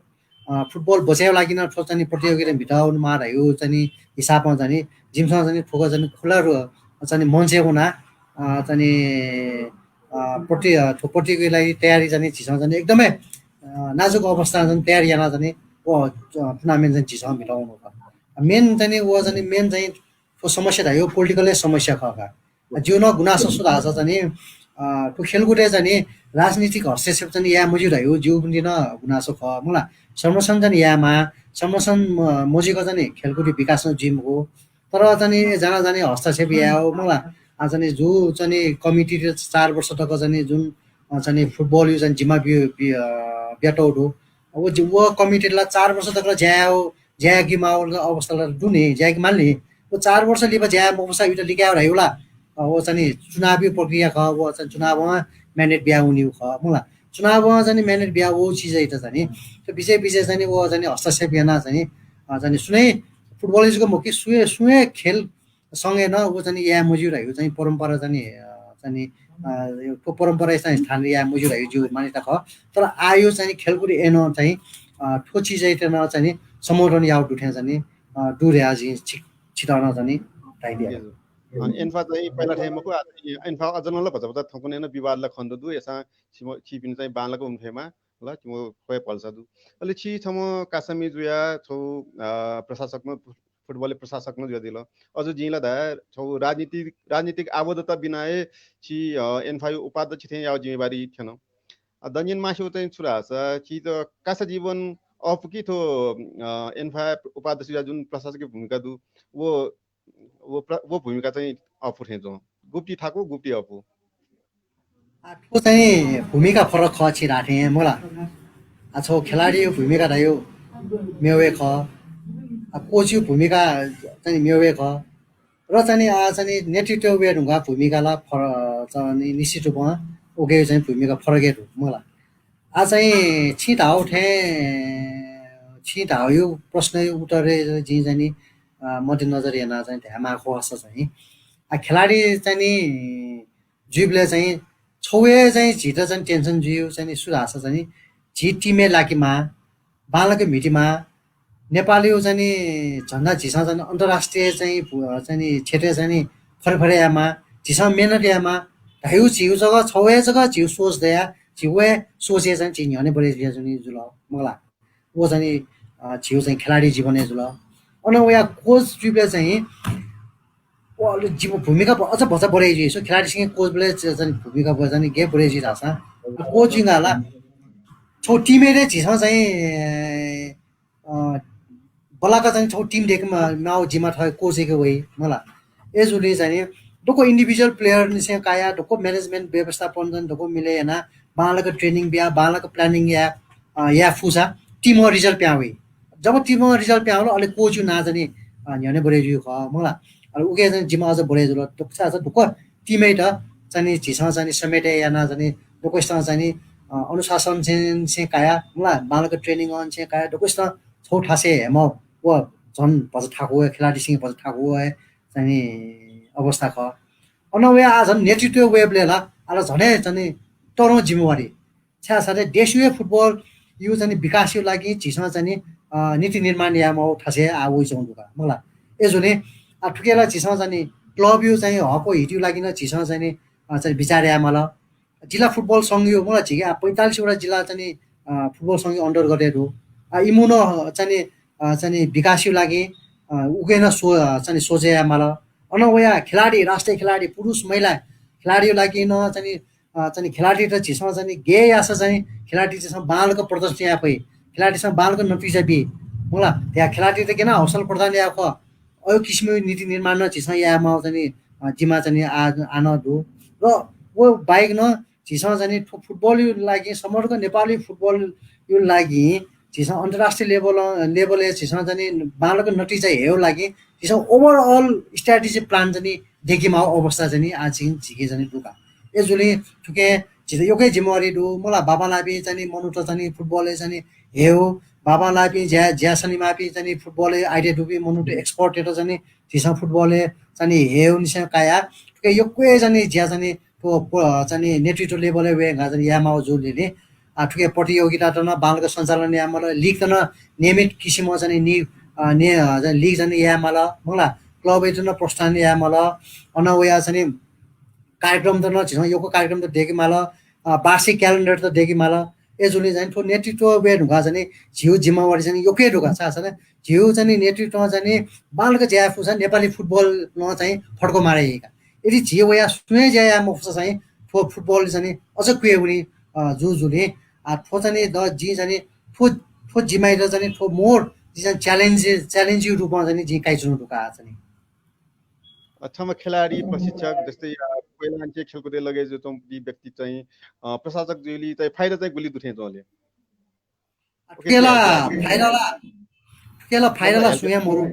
अ, football बचय् यायेगु लागि नं थ्व चाहिँ नि प्रतियोगिता म्हितः वनेमाः धाइगु चाहिँ नि हिसाबं चाहिँ नि जिमिसं चाहिँ नि थुक चाहिँ नि खुला रु-, चाहिँ नि मञ्चय् वना, अ, चाहिँ नि, अ, प्रति-, अ, थ्व प्रतियोगिताया लागि तयारी चाहिँ नि झीसं चाहिँ नि एकदमै, अ, नाजुक अवस्थां चाहिँ नि तयारी याना चाहिँ नि व, अ, tournament चाहिँ नि झीसं म्हितः वनागु खः। Main चाहिँ नि व चाहिँ नि main चाहिँ नि थ्व समस्या धाइगु political-या समस्या खः का। आ, जिगु नं गुनासो छु धाःसा चाहिँ नि, अ, थ्व खेलकुदय् चाहिँ नि राजनीतिक हस्तक्षेप चाहिँ नि याये मज्यू धाइगु जिगु निंतिं नं गुनासो खः, मखुला। संरक्षण चाहिँ नि यायेमाः, संरक्षण म-, मजुइक चाहिँ नि खेलकुदया विकास नं जुइ मखु। तर चाहिँ नि जानाजानी हस्तक्षेप यायेगु, मखुला। आ, चाहिँ नि जु चाहिँ नि committee-त चार वर्ष तक चाहिँ नि जुन अ, चाहिँ नि football यु चाहिँ जिम्मा बि-, बि-, अ, बियातःगु दु। व जि-, व committee ला चार वर्ष तक ला ज्या याये, ज्या यायेके माःगु अवस्था ला दु नि, ज्या यायेके माल नि। व चार वर्ष लिपा ज्या याये मफुसा उइत लिकाये धयागु ला, अ, व चाहिँ नि चुनावी प्रक्रिया खः, व चाहिँ चुनावं mandate बिया वनीगु खः, मखु ला। चुनावं चाहिँ नि mandate बिया वःगु चिजयात चाहिँ नि, त्यो बिचय् बिचय् चाहिँ नि व चाहिँ नि हस्तक्षेप याना चाहिँ नि, अ, चाहिँ नि सुनै football यु जक मखु कि सुए, सुए खेल संगे नं व चाहिँ नि याये मज्यू धयागु चाहिँ परम्परा चाहिँ नि, अ, चाहिँ नि, अ, थ्व परम्परा चाहिँ नि स्थान याये मज्यू धयागु जिगु मान्यता खः। तर आः यु चाहिँ नि खेलकुद यायेनं चाहिँ, अ, थ्व चिजयात नं चाहिँ नि सम्बोधन याःगु दु थें चाहिँ नि, अ, दु धयाः जिं छि-, छितः नं चाहिँ नि धयादिया। अ, एन्फा चाहिँ पहिला थें मखु, आः चाहिँ एन्फा अझ नं ला भचा भचा थौंकन्हय् नं विवाद ला खनेदु दु, अय्सां छिम-, छिपिं चाहिँ बांलाक वने फयेमा, ल, छिम ख्वय् भलसा दु। अले छि छम्ह कासामि जुयाः छौ, अ, प्रशासक नं, football प्रशासक नं जुयादिल। अझ जिं ला धाये, छौ राजनीतिक, राजनीतिक आबद्धता बिना हे छि, अ, एन्फायु उपाध्यक्ष थें याःगु जिम्मेवारी थ्यन। अ, दनियन मास्यु चाहिँ छु धाःसा, छि त कासा जीवन अःपु कि थ्व, अ, एन्फा उपाध्यक्ष जुया जुन प्रशासकीय भूमिका दु, व, व प्र-, व भूमिका चाहिँ अःपु थें च्वं। गुप्ति थाकु, गुप्ति अःपु। आ, थ्व चाहिँ भूमिका फरक खः छि धाःथें, मखु ला। आ, छौ खेलाडीयु भूमिका धयागु मेव हे खः। आ, coach यु भूमिका चाहिँ मेव हे खः। र चाहिँ नि, आ, चाहिँ नि नेतृत्व वये धुंकाः भूमिका ला फर-, चाहिँ नि निश्चित रूपं उके चाहिँ भूमिका फरक हे दु, मखु ला। आ, चाहिँ छिं धाःगु थें, छिं धाःगु प्रश्नयु उत्तरय् जिं चाहिँ नि, अ, मध्यनजर यानाः चाहिँ धायेमाः खःसा चाहिँ, आ, खेलाडी चाहिँ नि जुइबलय् चाहिँ छौ हे चाहिँ झीत चाहिँ tension जुइगु चाहिँ नि छु धाःसा चाहिँ नि झी team-य् लाकेमाः, बांलाक म्हितेमाः, नेपालयु चाहिँ नि झन्डा झीसं चाहिँ नि अन्तर्राष्ट्रिय चाहिँ भु-, अ, चाहिँ नि क्षेत्रय् चाहिँ नि फरफरे यायेमाः, झीसं मेहनत यायेमाः धयागु झीगु जक छौ हे जक झीगु सोच दया, झी व हे सोचय् चाहिँ झी न्ह्यःने बढे जुया जुनि जुल, मखु ला। व चाहिँ नि, अ, झीगु चाहिँ खेलाडी जीवनय् जुल। अन वया coach जुइबलय् चाहिँ व अले जिगु भूमिका ब-, अझ भचा बढे जुइ। सो खेलाडीसिंगे coach बलय् च-, चाहिँ भूमिका ब-, चाहिँ गे बढे जुइ धाःसा। Coach जुइगा ला छौ team-य् रे झीसं चाहिँ, अ, बल्लाक चाहिँ छौ team दयेके मा-, माउ जिम्मा थः coach-य् के वइ, मखु ला। अय्जूगुलिं चाहिँ नि दक्व individual player निसें काया, दक्व management व्यवस्थापन चाहिँ दक्व मिले याना, बांलाक training बिया, बांलाक planning या, अ, या फुसा team-य् result प्यां वइ। जब team-य् result प्यां वल, अले coach-यु नां चाहिँ नि, अ, न्ह्यःने बढे जुइ खः, मखु ला। अले उके चाहिँ जिम्मा अझ बढे जुल। दक्व चाहिँ दक्व team-य् त चाहिँ नि झीसं चाहिँ नि समेटे याना चाहिँ नि दक्वसितं चाहिँ नि, अ, अनुशासन चाहिँ, चाहिँ काया, मखु ला, बांलाक training अन चाहिँ काया, दक्वसितं छौ थासय् हे मौ, व झन भचा थाकु हे, खेलाडीसिंगे भचा थाकु हे चाहिँ नि अवस्था खः। अन वया आ झन नेतृत्व वयेबलय् ला आ ला झन हे चाहिँ नि तःधं जिम्मेवारी। छाय् धाःसा देशयु football-यु चाहिँ नि विकासयु लागि झीसं चाहिँ नि, अ, नीति निर्माण यायेमाउ थासय् आ वइच्वंगु दु का, मखु ला। अय्जूगुलिं आ थुके ला झीसं चाहिँ नि club-यु चाहिँ हक हितयु लागि नं झीसं चाहिँ नि, अ, चाहिँ विचार यायेमाल। जिल्ला football संघयु, मखु ला, झीके आ पैंतालिस वटा जिल्ला चाहिँ नि, अ, football संघयु अन्तर्गतय् दु। आ, इमिउ नं चाहिँ नि, अ, चाहिँ नि विकासयु लागि, अ, उके नं सो-, अ, चाहिँ नि सोचे यायेमाल। अन वया खेलाडी, राष्ट्रिय खेलाडी, पुरुष, महिला खेलाडीयु लागि नं चाहिँ नि, अ, चाहिँ नि खेलाडीत झीसं चाहिँ नि गे याःसा चाहिँ नि खेलाडीत झीसं बांलाक प्रदर्शन याये फइ, खेलाडीसं बांलाक नतिजा बी, मखु ला, या खेलाडीत गेना हौसला प्रदान याये खः। अय् किसिमयु नीति निर्माण नं झीसं यायेमाउ चाहिँ नि, अ, जिम्मा चाहिँ नि आ-, आनं दु। र व बाहेक नं झीसं चाहिँ नि थ्व football-यु लागि, समग्र नेपाली football-यु लागि झीसं अन्तर्राष्ट्रिय level, level-य् झीसं चाहिँ नि बांलाक नतिजा हेयु लागि झीसं overall strategy plan चाहिँ नि दयेकेमाउ अवस्था चाहिँ नि आ झी, झीके चाहिँ नि दु का। अय्जूगुलिं थुके झीत यक्व हे जिम्मेवारी दु, मखु ला, बांबांलाःपिं चाहिँ नि मनूत चाहिँ नि football-य् चाहिँ नि हेयु, बांबांलाःपिं ज्या, ज्या सनेमाःपिं चाहिँ नि football-य् idea दुपिं मनूत expert-यात चाहिँ नि झीसं football-य् चाहिँ नि हेयु निसें काया, थुके यक्व हे चाहिँ नि ज्या चाहिँ नि थ्व प-, चाहिँ नि नेतृत्व level-य् वयेगु चाहिँ नि यायेमाउ जूगुलिं, आ, थुके प्रतियोगितात नं बांलाक सञ्चालन यायेमाल, league-त नं नियमित किसिमं चाहिँ नि नि-, अ, ने-, अ, चाहिँ नि league चाहिँ नि यायेमाल, मखु ला, club-यात नं प्रोत्साहन यायेमाल, अन वया चाहिँ नि कार्यक्रमत नं झीसं यक्व कार्यक्रमत दयेकेमाल, अ, वार्षिक calendar-त दयेकेमाल। अय्जूगुलिं चाहिँ नि थ्व नेतृत्व वये धुंकाः चाहिँ नि झीयु जिम्मेवारी चाहिँ नि यक्व हे दु का, छाय् धाःसा झीयु चाहिँ नि नेतृत्वं चाहिँ नि बांलाक ज्या याये फुसा नेपाली football नं चाहिँ फड्को मारे याइ का। यदि झी वया सुं हे ज्या याये मफुसा चाहिँ थ्व football चाहिँ नि अझ क्वय् वनी, अ, जूगुलिं, आ, थ्व चाहिँ नि द-, जिं चाहिँ नि थ्व, थ्व जिम्मायात चाहिँ नि थ्व more जिं चाहिँ challenge, challenge-यु रूपं चाहिँ नि जिं काइच्वनु दु का चाहिँ नि। अ, छम्ह खेलाडी, प्रशिक्षक, जस्तै, अ, पहिलांनिसें खेलकुदय् लगे जुयाच्वंपिं व्यक्ति चाहिँ, अ, प्रशासक जुइलि चाहिँ फाइदा चाहिँ गुलि दु थें च्वं ले? OK, थुके ला फाइदा ला, थुके ला फाइदा ला सुयां मरु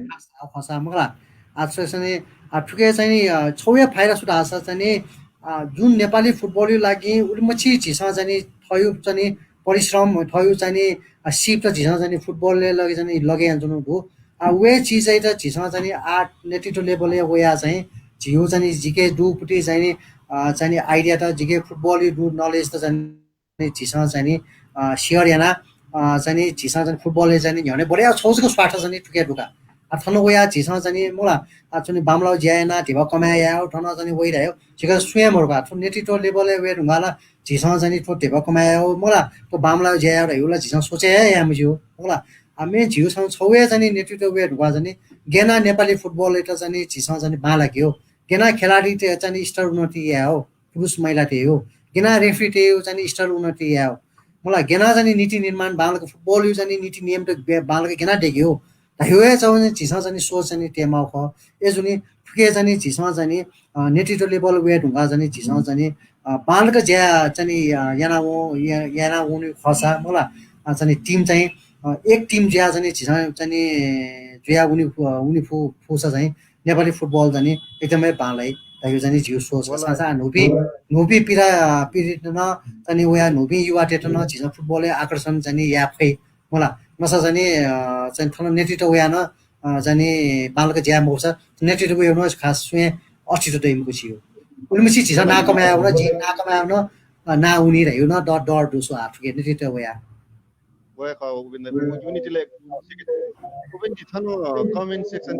खसा मखला। आ, चाहिँ नि, आ, थुके चाहिँ नि, अ, छौया फाइदा छु धाःसा चाहिँ नि, अ, जुन नेपाली फुटबलया लागि उलिमछि झीसं चाहिँ नि थयु चाहिँ नि परिश्रम, थयु चाहिँ नि, अ, सिप त झीसं चाहिँ नि फुटबलया लागि चाहिँ नि लगे यानाच्वनु दु। आ, वे चिजयात झीसं चाहिँ नि आ नेतृत्व level-य् वया चाहिँ झीउ चाहिँ नि जिके दुपुटी चाहिँ नि, अ, चाहिँ नि idea त, जिके फुटबलया दु knowledge त चाहिँ नि झीसं चाहिँ नि, अ, share याना, अ, चाहिँ नि झीसं चाहिँ नि फुटबलय् चाहिँ नि न्ह्यःने बढे छौ जक स्वार्थ चाहिँ नि थुके दुका। आ, थन वया झीसं चाहिँ नि मला, आ, चाहिँ नि बांमलाउ ज्या याना धिबा कमाय् यायेउ, थन चाहिँ नि वइ धायेउ, झीके सुयां मरुका। थ्व नेतृत्व level-य् वये धुंकाः ला झीसं चाहिँ नि थ्व धिबा कमाय् यायेउ, मला, थ्व बांमलाउ ज्या यायेउ धायेउ ला झीसं सोचे हे याये मज्यू, मला। आ, मेन झीसं छौया चाहिँ नि नेतृत्व वये धुंकाः चाहिँ नि गेना नेपाली फुटबलयात चाहिँ नि झीसं चाहिँ नि बांलाकेउ, गेना खेलाडीत चाहिँ नि स्तर उन्नति यायेउ, पुरुष महिलातय् हो, गेना referee-तय् हो चाहिँ नि स्तर उन्नति यायेउ, मला, गेना चाहिँ नि नीति निर्माण बांलाक फुटबलया चाहिँ नि नीति नियम त बे-, बांलाक गेना देकेउ धायेउ हे चाहिँ नि झीसं चाहिँ नि सोच चाहिँ नि तयेमाउ खः। अय्‌जूगुलिं थुके चाहिँ नि झीसं चाहिँ नि, अ, नेतृत्व level वये धुंकाः चाहिँ नि झीसं चाहिँ नि, अ, बांलाक ज्या चाहिँ नि, अ, याना वं-, या-, याना वने खःसा मला, अ, चाहिँ नि team चाहिँ, अ, एक team जुया चाहिँ नि झीसं चाहिँ नि जुया वने फु-, वने फु-, फुसा चाहिँ नेपाली फुटबल चाहिँ नि एकदमै बांलाइ धायेउ चाहिँ नि झीउ सोच। साँचा न्हूपिं, न्हूपिं पिरा, पिरित नं चाहिँ नि वया न्हूपिं युवातय्‌त नं झीसं फुटबलय् आकर्षण चाहिँ नि याये फइ। मला, नसा चाहिँ नि, अ, चाहिँ थन नेतृत्व वया नं, अ, चाहिँ नि बांलाक ज्या मखुसा नेतृत्व वया नं खास सुयां अस्तित्व दइमखु झीउ। उलिमछि झीसं ना कमाय् याउ न, झी ना कमाय् याउ न, अ, ना उनी धायेउ नं डर, डर दु सु आ थुके नेतृत्व वया। वया खः उपेन्द्र, unity-लय् उपेन्द्र जी थन comment section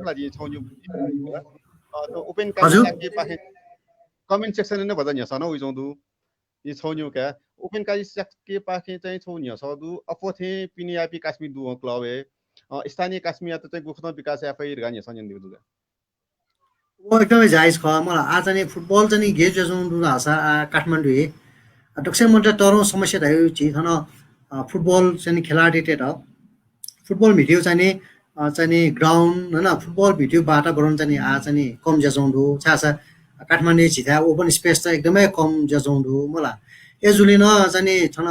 ला जी छौ न्यू बुद्धि। अ, त उपेन्द्र काजी शाक्य पाखें comment section-य् नं भचा न्ह्यसः नं वइच्वं दु। ई छौ न्यू का उपेन्द्र काजी शाक्य पाखें चाहिँ छौ न्ह्यसः दु, अप्वः थें पिने याःपिं कास्मि दु वं club-य्, अ, स्थानीय कास्मियात चाहिँ गुकथं विकास याये फइ धकाः न्ह्यसः न्यने दु का। व एकदमै जायज खः। मला, आ चाहिँ नि फुटबल चाहिँ नि गे जुयाच्वं दु धाःसा आ काठमाडौं हे। आ, दक्वसिनं मते तःधंगु समस्या धायेउ झी थन, अ, फुटबल चाहिँ नि खेलाडीतय्‌त फुटबल म्हितेउ चाहिँ नि, अ, चाहिँ नि ground, होइन, फुटबल म्हितेउ वातावरण चाहिँ नि आ चाहिँ नि कम जुयाच्वं दु। छाय्‌सा काठमाडौं झीथाय् open space त एकदमै कम जुयाच्वं दु मला। अय्‌जूगुलिं नं चाहिँ नि थन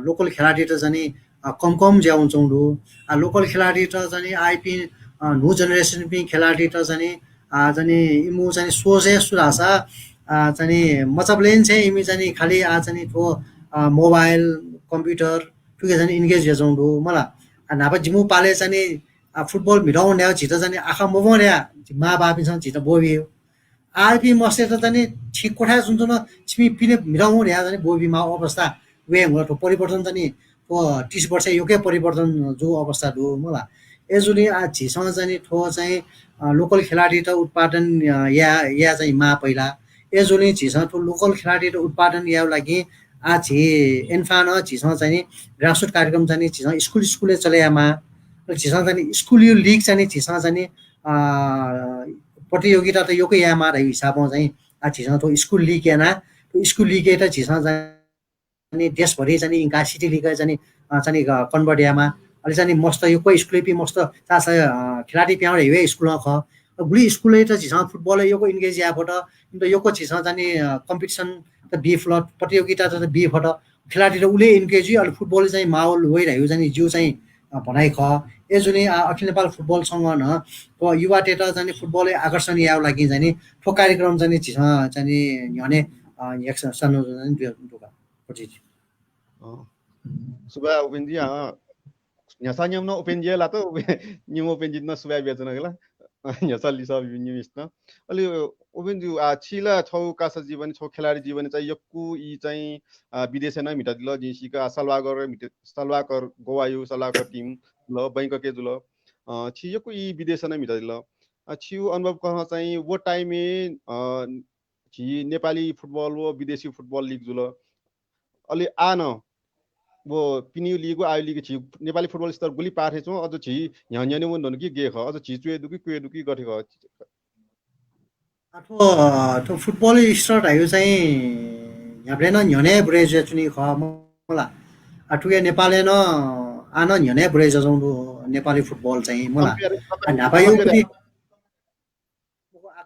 local खेलाडीत चाहिँ नि, अ, कम कम जुया वंच्वं दु। आ, local खेलाडीत चाहिँ नि आइपिं, अ, न्हू generation-पिं खेलाडीत चाहिँ नि, आ, चाहिँ नि इमिउ चाहिँ नि सोच हे सु धाःसा, आ, चाहिँ नि मचाबलें छेँ इमि चाहिँ नि खालि आ चाहिँ नि थ्व, अ, mobile, computer, थुके चाहिँ नि engage जुयाच्वं दु मला। आ, न्हापा जिमिउ पालय् चाहिँ नि, आ, फुटबल म्हितः वं न्याउ झीत चाहिँ नि आखः मवं न्याउ, झी मांबौपिन्सं झीत ब्वःबिउ। आः इपिं मस्तय्‌त चाहिँ नि छि क्वथाय् च्वनाच्वन, छिपिं पिने म्हितः वं न्याउ चाहिँ नि ब्वःबिमाउ अवस्था वये धुंकल। थ्व परिवर्तन चाहिँ नि थ्व तीस वर्षय् यक्व परिवर्तन जूगु अवस्था दु मला। अय्‌जूगुलिं आ झीसं चाहिँ नि थ्व चाहिँ, अ, local खेलाडीत उत्पादन, अ, या, या चाहिँ माः पहिला। अय्‌जूगुलिं झीसं थ्व local खेलाडीत उत्पादन याउ लागि आ झी एन्फां नं झीसं चाहिँ नि grassroot कार्यक्रम चाहिँ नि झीसं school school-य् चले यायेमाः। झीसं चाहिँ नि school-या league चाहिँ नि झीसं चाहिँ नि, अ, प्रतियोगिता त यक्व यायेमाः धायु हिसाबं चाहिँ आ झीसं थ्व school league याना, थ्व school league-य् त झीसं चाहिँ नि देशभरि चाहिँ नि इंका city league चाहिँ नि, अ, चाहिँ नि, अ, convert यायेमाः। अले चाहिँ नि मस्त यक्व school-पिं मस्त छाय्‌सा, अ, खेलाडी प्याहां धायु school-ं खः। अ, गुलि school-य् त झीसं फुटबल-य् यक्व engage याये फत, इमित यक्व झीसं चाहिँ नि, अ, competition त बी फत, प्रतियोगिता त बी फत। खेलाडी त उले engage जुइ, अले फुटबल-य् चाहिँ माहौल वइ धायु चाहिँ नि जिउ चाहिँ, अ, भनाइ खः। अय्‌जूगुलिं आ अखिल नेपाल फुटबल संघं नं थ्व युवातय्‌त चाहिँ नि फुटबल-य् आकर्षण याउ लागि चाहिँ नि थ्व कार्यक्रम चाहिँ नि झीसं चाहिँ नि न्ह्यःने, अ, न्ह्याक्व संयोजन चाहिँ नि दु-, दुका। अ, सुभाय् उपेन्द्र जी, अ, न्ह्यसः न्यंम्ह नं उपेन्द्र जी ला त, निम्ह उपेन्द्र जी नं सुभाय् बियाच्वना का ला। अ, न्ह्यसः लिसः ब्यु निम्हसिनं। अले उपेन्द्र जी, आ, छि ला छौ कासा जीवन, छौ खेलाडी जीवन चाहिँ यक्व ई चाहिँ, अ, विदेशय् नं म्हितादिल, जिं सीका, आ, साल्वाकर म्हित-, साल्वाकर गोवायु, साल्वाकर team जुल, बैंककय् जुल। अ, छि यक्व ई विदेशय् नं म्हितादिल। अ, छियु अनुभव कथं चाहिँ व time-य्, अ, झी नेपाली फुटबल व विदेशी फुटबल league जुल। अले आः नं व पिनियु league व आयु league झी नेपाली फुटबल स्तर गुलि पाः थें च्वं, अझ झी न्ह्यः न्ह्यःने वने धुन कि गे खः, अझ झी च्वये दु कि क्वये दु कि गथे खः? आ, थ्व, थ्व फुटबल स्तर धायु चाहिँ न्ह्याबलें नं न्ह्यःने बढे जुयाच्वनी खः मला। आ, थुके नेपालय् नं आः नं न्ह्यःने बढे जुयाच्वं दु नेपाली फुटबल चाहिँ मला। आ, न्हापायु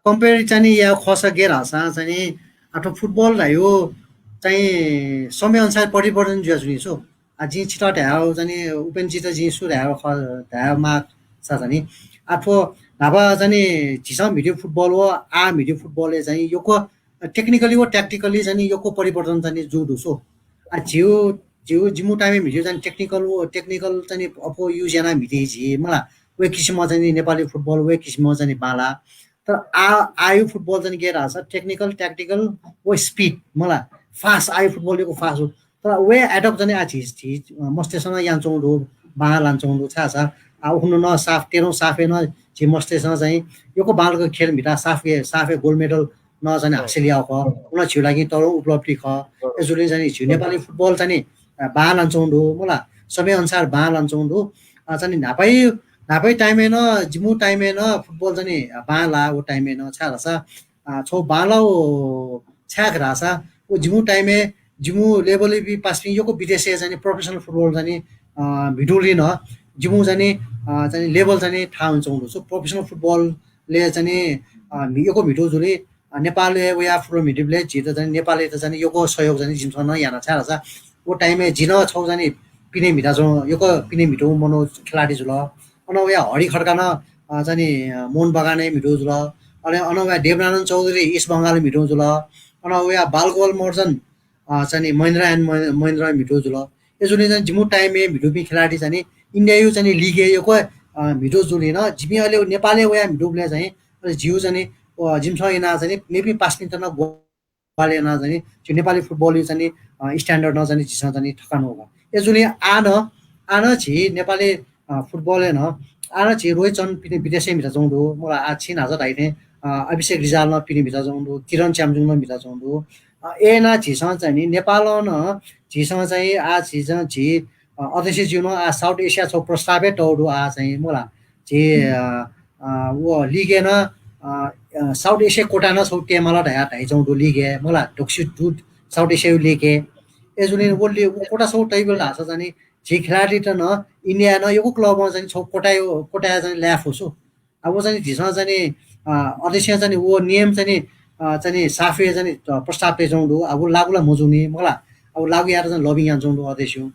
कम्पेयर चाहिँ नि याये खःसा गय् धाःसा चाहिँ नि आः थ्व फुटबल धायो चाहिँ समय अनुसार परिवर्तन जुया जुनि सो। आ जिं छितः धायो चाहिँ नि उपेन्द्रजीत जिं सु धायो ख-, धायो माःसा चाहिँ नि आः थ्व न्हापा चाहिँ नि झीसं म्हितेगु फुटबल व आः म्हितेगु फुटबलय् चाहिँ नि यक्व technically व tactically चाहिँ नि यक्व परिवर्तन चाहिँ नि जू दु सो। आ झीगु, झीगु जिमिगु time-य् म्हितेगु चाहिँ नि technical व technical चाहिँ नि अप्वः use याना म्हिते झी मला। व किसिमं चाहिँ नि नेपाली फुटबल व किसिमं चाहिँ नि बांला। तर आः, आःयागु फुटबल चाहिँ नि गय् धाःसा technical, tactical व speed मला। Fast, आःयागु फुटबल यक्व fast हो। तर व adopt चाहिँ नि आः झी, झी, अ, मस्तय्सं नं यानाच्वंगु दु, बांलाः लानाच्वंगु दु छाय् धाःसा आः उखुन्हु नं साफ, तेह्रौँ साफय् नं झी मस्तय्सं चाहिँ यक्व बांलाक खेल म्हिता साफय्, साफय् gold medal नं चाहिँ नि हासिल याःगु खः। व नं झीगु लागि तःधंगु उपलब्धि खः। अय्जूगुलिं चाहिँ नि झीगु नेपाली फुटबल चाहिँ नि, अ, बांलाः लानाच्वंगु दु, मला। समय अनुसार बांलाः लानाच्वंगु दु। अ, चाहिँ नि न्हापाया, न्हापाया time-य् नं, जिमिगु time-य् नं फुटबल चाहिँ नि, अ, बांलाः व time-य् नं छाय् धाःसा, अ, छगू बांलाःगु छाय् खः धाःसा, व जिमिगु time-य्, जिमिगु level-य् पासापिं यक्व विदेशय् चाहिँ नि professional फुटबल चाहिँ नि, अ, म्हितुगुलिं नं जिमिगु चाहिँ नि, अ, चाहिँ नि level चाहिँ नि थाहां वनाच्वंगु दु। So professional फुटबलय् चाहिँ नि, अ, यक्व म्हितुगु जूगुलिं अ, नेपालय् वयाः फुटबल म्हितेबलय् झीत चाहिँ नेपालयात चाहिँ यक्व सहयोग चाहिँ जिमिसं नं याना छाय् धाःसा व time-य् जि नं छगू चाहिँ पिने म्हिताच्वं, यक्व पिने म्हितुगु मनू खेलाडी जुल। अन वया हरि खड्का नं, अ, चाहिँ, अ, मोहन बगानय् म्हितुगु जुल। अले अन वया देवनारायण चौधरी इस्ट बंगालय् म्हितुगु जुल। अन वया बालगोपाल महर्जन, अ, चाहिँ Mahindra and Mahindra म्हितुगु जुल। अय्जूगुलिं चाहिँ जिमिगु time-य् म्हितुपिं खेलाडी चाहिँ India-या चाहिँ league-य् यक्व, अ, म्हितुगु जूगुलिं नं जिपिं अले नेपालय् वयाः म्हितुबलय् चाहिँ अले जिगु चाहिँ नि, अ, जिमिसं यानाः चाहिँ नि मेपिं पासापिन्त नं ग्वाहालि यानाः चाहिँ नि झीगु नेपाली फुटबलया चाहिँ नि, अ, standard नं चाहिँ नि झीसं चाहिँ नि थकाना वःगु। अय्जूगुलिं आः नं, आः नं झी नेपाली, अ, फुटबलय् नं आः नं झी रोहित चन्द पिने विदेशय् म्हिताच्वंगु दु। मला आः छिं न्हाचः धाइथें, अ, अभिषेक रिजाल नं पिने म्हिताच्वंगु दु, किरण च्याम्जुङ नं म्हिताच्वंगु दु। अ, अय् यानाः झीसं चाहिँ नि नेपालं नं झीसं चाहिँ आः झीसं झी, अ, अध्यक्षज्यू नं आः South Asia छगू प्रस्ताव हे तःगु दु आः चाहिँ मला। झी, अ, अ, व league-य् नं, अ, अ, South Asia quota नं छगू तयेमाल धयाः धाइच्वंगु दु league-य्, मला, दक्वसित दु South Asia-या league-य्। अय्जूगुलिं व ले-, व quota छगू तइबलय् धाःसा चाहिँ नि झी खेलाडीत नं India-य् नं यक्व club-ं चाहिँ नि छगू quota-या, quota-या चाहिँ नि लाये फु सु। आः व चाहिँ नि झीसं चाहिँ नि, अ, अध्यक्षं चाहिँ नि व नियम चाहिँ नि, अ, चाहिँ नि साफय् चाहिँ नि, अ, प्रस्ताव तयाच्वंगु दु। आः व लागू ला मजूनि, मला। आः व लागू यायेत चाहिँ नि lobbying यानाच्वंगु दु अध्यक्षं।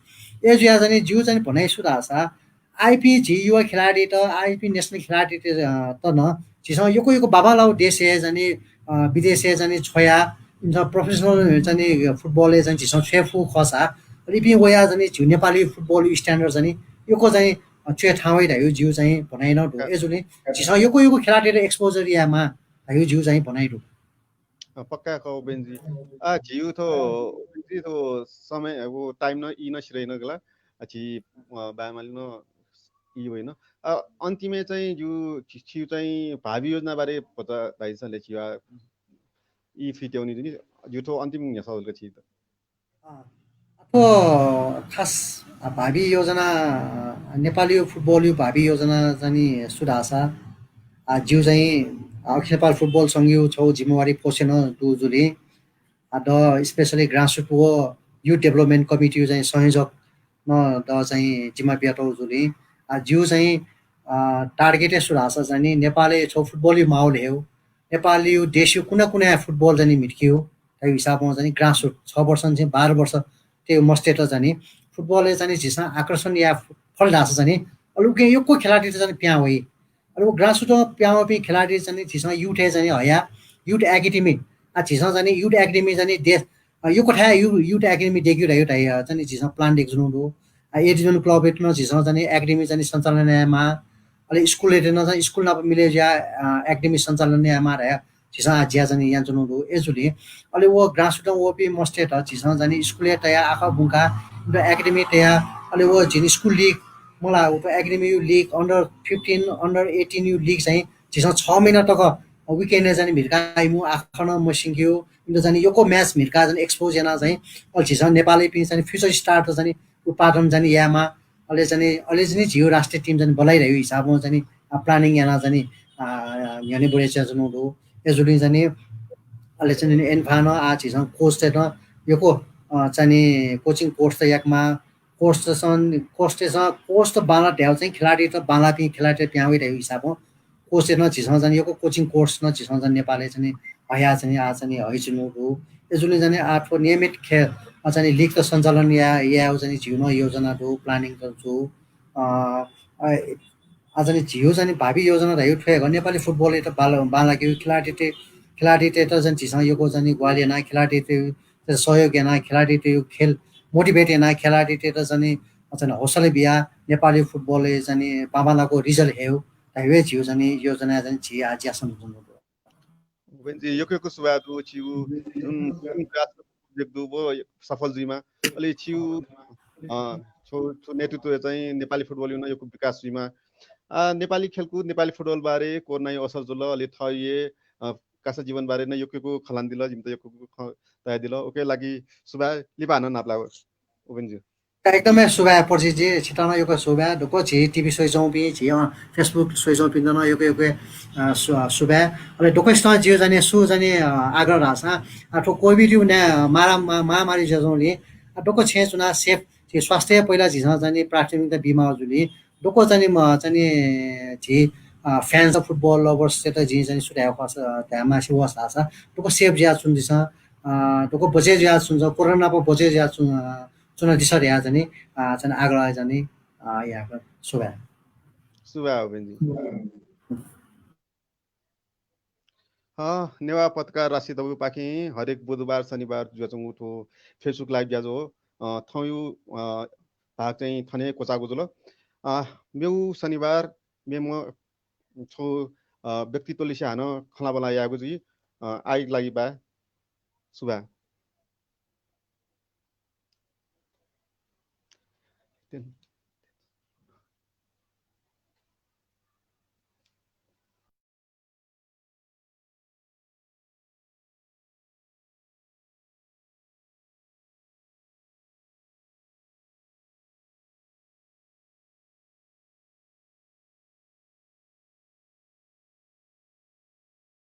अय् जुयाः चाहिँ नि जिगु चाहिँ नि भनाइ सु धाःसा आः इपिं झी युवा खेलाडीत, आः इपिं national खेलाडीत, अ, त नं झीसं यक्व यक्व बांबांलाःगु देशय् चाहिँ नि, अ, विदेशय् चाहिँ नि छ्वयाः इमिसं professional चाहिँ नि फुटबलय् चाहिँ नि झीसं छ्वये फु खःसा, अले इपिं वयाः चाहिँ नि झीगु नेपाली फुटबलया standard चाहिँ नि यक्व चाहिँ नि, अ, च्वय् थाहां वइ धयागु जिगु चाहिँ भनाइ नं दु। अय्जूगुलिं झीसं यक्व यक्व खेलाडीत exposure यायेमाः धयागु जिगु चाहिँ भनाइ दु। अ, पक्का खः उपेन्द्रजी। आ, झीगु थ्व, उपेन्द्रजी थ्व समय, व time नं ई नं सिधइगु खला। आ, झी, अ, बाय् माली नं ई वइन। आ, अन्तिमय् चाहिँ जिगु छि, छिगु चाहिँ भावी योजना बारे भचा धाइदिसँ ले छिगु आ, ई फित्याउनि जुनि, जिगु थ्व अन्तिम न्ह्यसः जुल का छिगु। अ, थ्व खास, अ, भावी योजना, अ, नेपाली फुटबलया भावी योजना चाहिँ नि सु धाःसा, अ, जिगु चाहिँ, अ, अखिल नेपाल फुटबल संघया छगू जिम्मेवारी पोषण दु जुलिं, अ, द specially grassroot व youth development committee-या चाहिँ संयोजक नं द चाहिँ जिम्मा बियातःगु जुलिं, अ, जिगु चाहिँ, अ, target हे सु धाःसा चाहिँ नि नेपालय् छगू फुटबलया माहौल हयेगु, नेपालया देशया कुना कुनाय् फुटबल चाहिँ नि म्हितकेगु, थ्व हिसाबं चाहिँ नि grassroot छ वर्ष निसें बाह्र वर्ष तय् मस्तय्त चाहिँ नि फुटबलय् चाहिँ नि झीसं आकर्षण याये फु-, फल धाःसा चाहिँ नि अले उकिं यक्व खेलाडीत चाहिँ नि पिहां वइ। अले व grassroot-य् पिहां वःपिं खेलाडी चाहिँ नि झीसं youth-य् चाहिँ नि हयाः youth academy, आ, झीसं चाहिँ नि youth academy चाहिँ नि देश, अ, यक्व थाय् यु-, youth academy दयेकेगु धयागु धया, अ, चाहिँ नि झीसं plan दयेकाच्वनागु दु। अ, A Division club-य् नं झीसं चाहिँ नि academy चाहिँ नि सञ्चालन यायेमाः। अले school-य् नं चाहिँ school नाप मिले जुयाः, अ, academy सञ्चालन यायेमाः धयाः झीसं आः ज्या चाहिँ नि यानाच्वनागु दु। अय्जूगुलिं अले व grassroot-य् वःपिं मस्तय्त झीसं चाहिँ नि school-य् तयाः आखः बुंकाः इमित academy तयाः अले व झीनि school league मला, व academy-या league, under fifteen, under eighteen-या league चाहिँ झीसं छ महिना तक weekend-य् चाहिँ नि म्हितकाः इमिगु आखः नं मस्यंकेगु, इमित चाहिँ नि यक्व match म्हितकाः चाहिँ नि expose यानाः चाहिँ अले झीसं नेपालयापिं चाहिँ नि future star-त चाहिँ नि उत्पादन चाहिँ नि यायेमाः। अले चाहिँ नि, अले चाहिँ नि झीगु राष्ट्रिय team चाहिँ नि बल्लाइ धयागु हिसाबं चाहिँ नि, अ, planning यानाः चाहिँ नि, अ, न्ह्यःने बढे च्वनाच्वनागु दु। अय्जूगुलिं चाहिँ नि, अले चाहिँ नि एन्फां नं आः झीसं coach-त नं यक्व, अ, चाहिँ नि coaching course त याकेमाः। Coach-त नं, coach-त नं, coach त बांलाः धयागु चाहिँ खेलाडीत, बांलाःपिं खेलाडीत पिहां वइ धयागु हिसाबं कोचयात नं झीसं चाहिँ यक्व coaching course नं झीसं चाहिँ नेपालय् चाहिँ हया चाहिँ आः चाहिँ हइच्वनागु दु। अय्‌जूगुलिं चाहिँ आः थ्व नियमित खेल, अ, चाहिँ league त सञ्चालन या-, यायेगु चाहिँ झीगु नं योजना दु, planning त दु। अ, अ, आः चाहिँ झीगु चाहिँ भावी योजना धयागु थ्व हे खः, नेपाली football यात बांला-, बांलाकेगु, खेलाडीत, खेलाडीतय्‌त चाहिँ झीसं यक्व चाहिँ ग्वाहालि याना, खेलाडीत सहयोग याना, खेलाडीतय्‌गु खेल motivate याना, खेलाडीतय्‌त चाहिँ, चाहिँ हौसला बिया, नेपाली football य् चाहिँ बांबांलाःगु result हयेगु धयागु हे झीगु चाहिँ योजना चाहिँ झी आः ज्यासं जुन दु। उपेन्द्रजी, यक्व यक्व सुभाय् दु, छिगु जुन, जुन grassroots project दु, व सफल जुइमा। अले छिगु, अ, छु, छु नेतृत्वय् चाहिँ नेपाली football यागु नं यक्व विकास जुइमा। आ, नेपाली खेलकुद, नेपाली football बारे कोरोनाया असर जुल, अले थःगु, अ, कासा जीवन बारे नं यक्व यक्व खँ ल्हानादिल, जिमित यक्व यक्व खँ धयादिल। उकिया लागि सुभाय्, लिपा हानं नापलाये उपेन्द्रजी। एकदमै सुभाय् पर्सिजी, छितः नं यक्व सुभाय्। दक्व झी TV स्वयाच्वंपिं, झी, अ, Facebook स्वयाच्वंपिन्त नं यक्व यक्व, अ, सु-, अ, सुभाय्। अले दक्वसितं जिगु चाहिँ सु चाहिँ, अ, आग्रह धाःसा, अ, थ्व COVID या नं मारा-, मा-, महामारी जुयाच्वंगुलिं, अ, दक्व छेँय् च्वनाः safe, झी स्वास्थ्य पहिला झीसं चाहिँ प्राथमिकता बीमाः जुलिं, दक्व चाहिँ म चाहिँ झी, अ, fans football lovers यात जिं चाहिँ सु धायेगु खः धायेमास्ति वःसा धाःसा, दक्व safe जुयाच्वनादिसँ, अ, दक्व बचय् जुयाच्वनादिसँ, कोरोना नाप बचय् जुयाच्वना-, अ, च्वनादिसँ धयाः चाहिँ, अ, चाहिँ आग्रह चाहिँ, अ, यायेगु। सुभाय्। सुभाय् उपेन्द्रजी। हँ, नेवाः पत्रकार राशि दबूपाखें हरेक बुधबार, शनिबार जुयाच्वंगु थ्व Facebook live ज्याझ्वः, अ, थौंया, अ, भाग चाहिँ थन हे क्वचाःगु जुल। अ, मेगु शनिबार मेम्ह छगू, अ, व्यक्तित्वलिसे हानं खँल्हाबल्हा यायेगु जुइ। अ, आःयागु लागि बाय्। सुभाय्।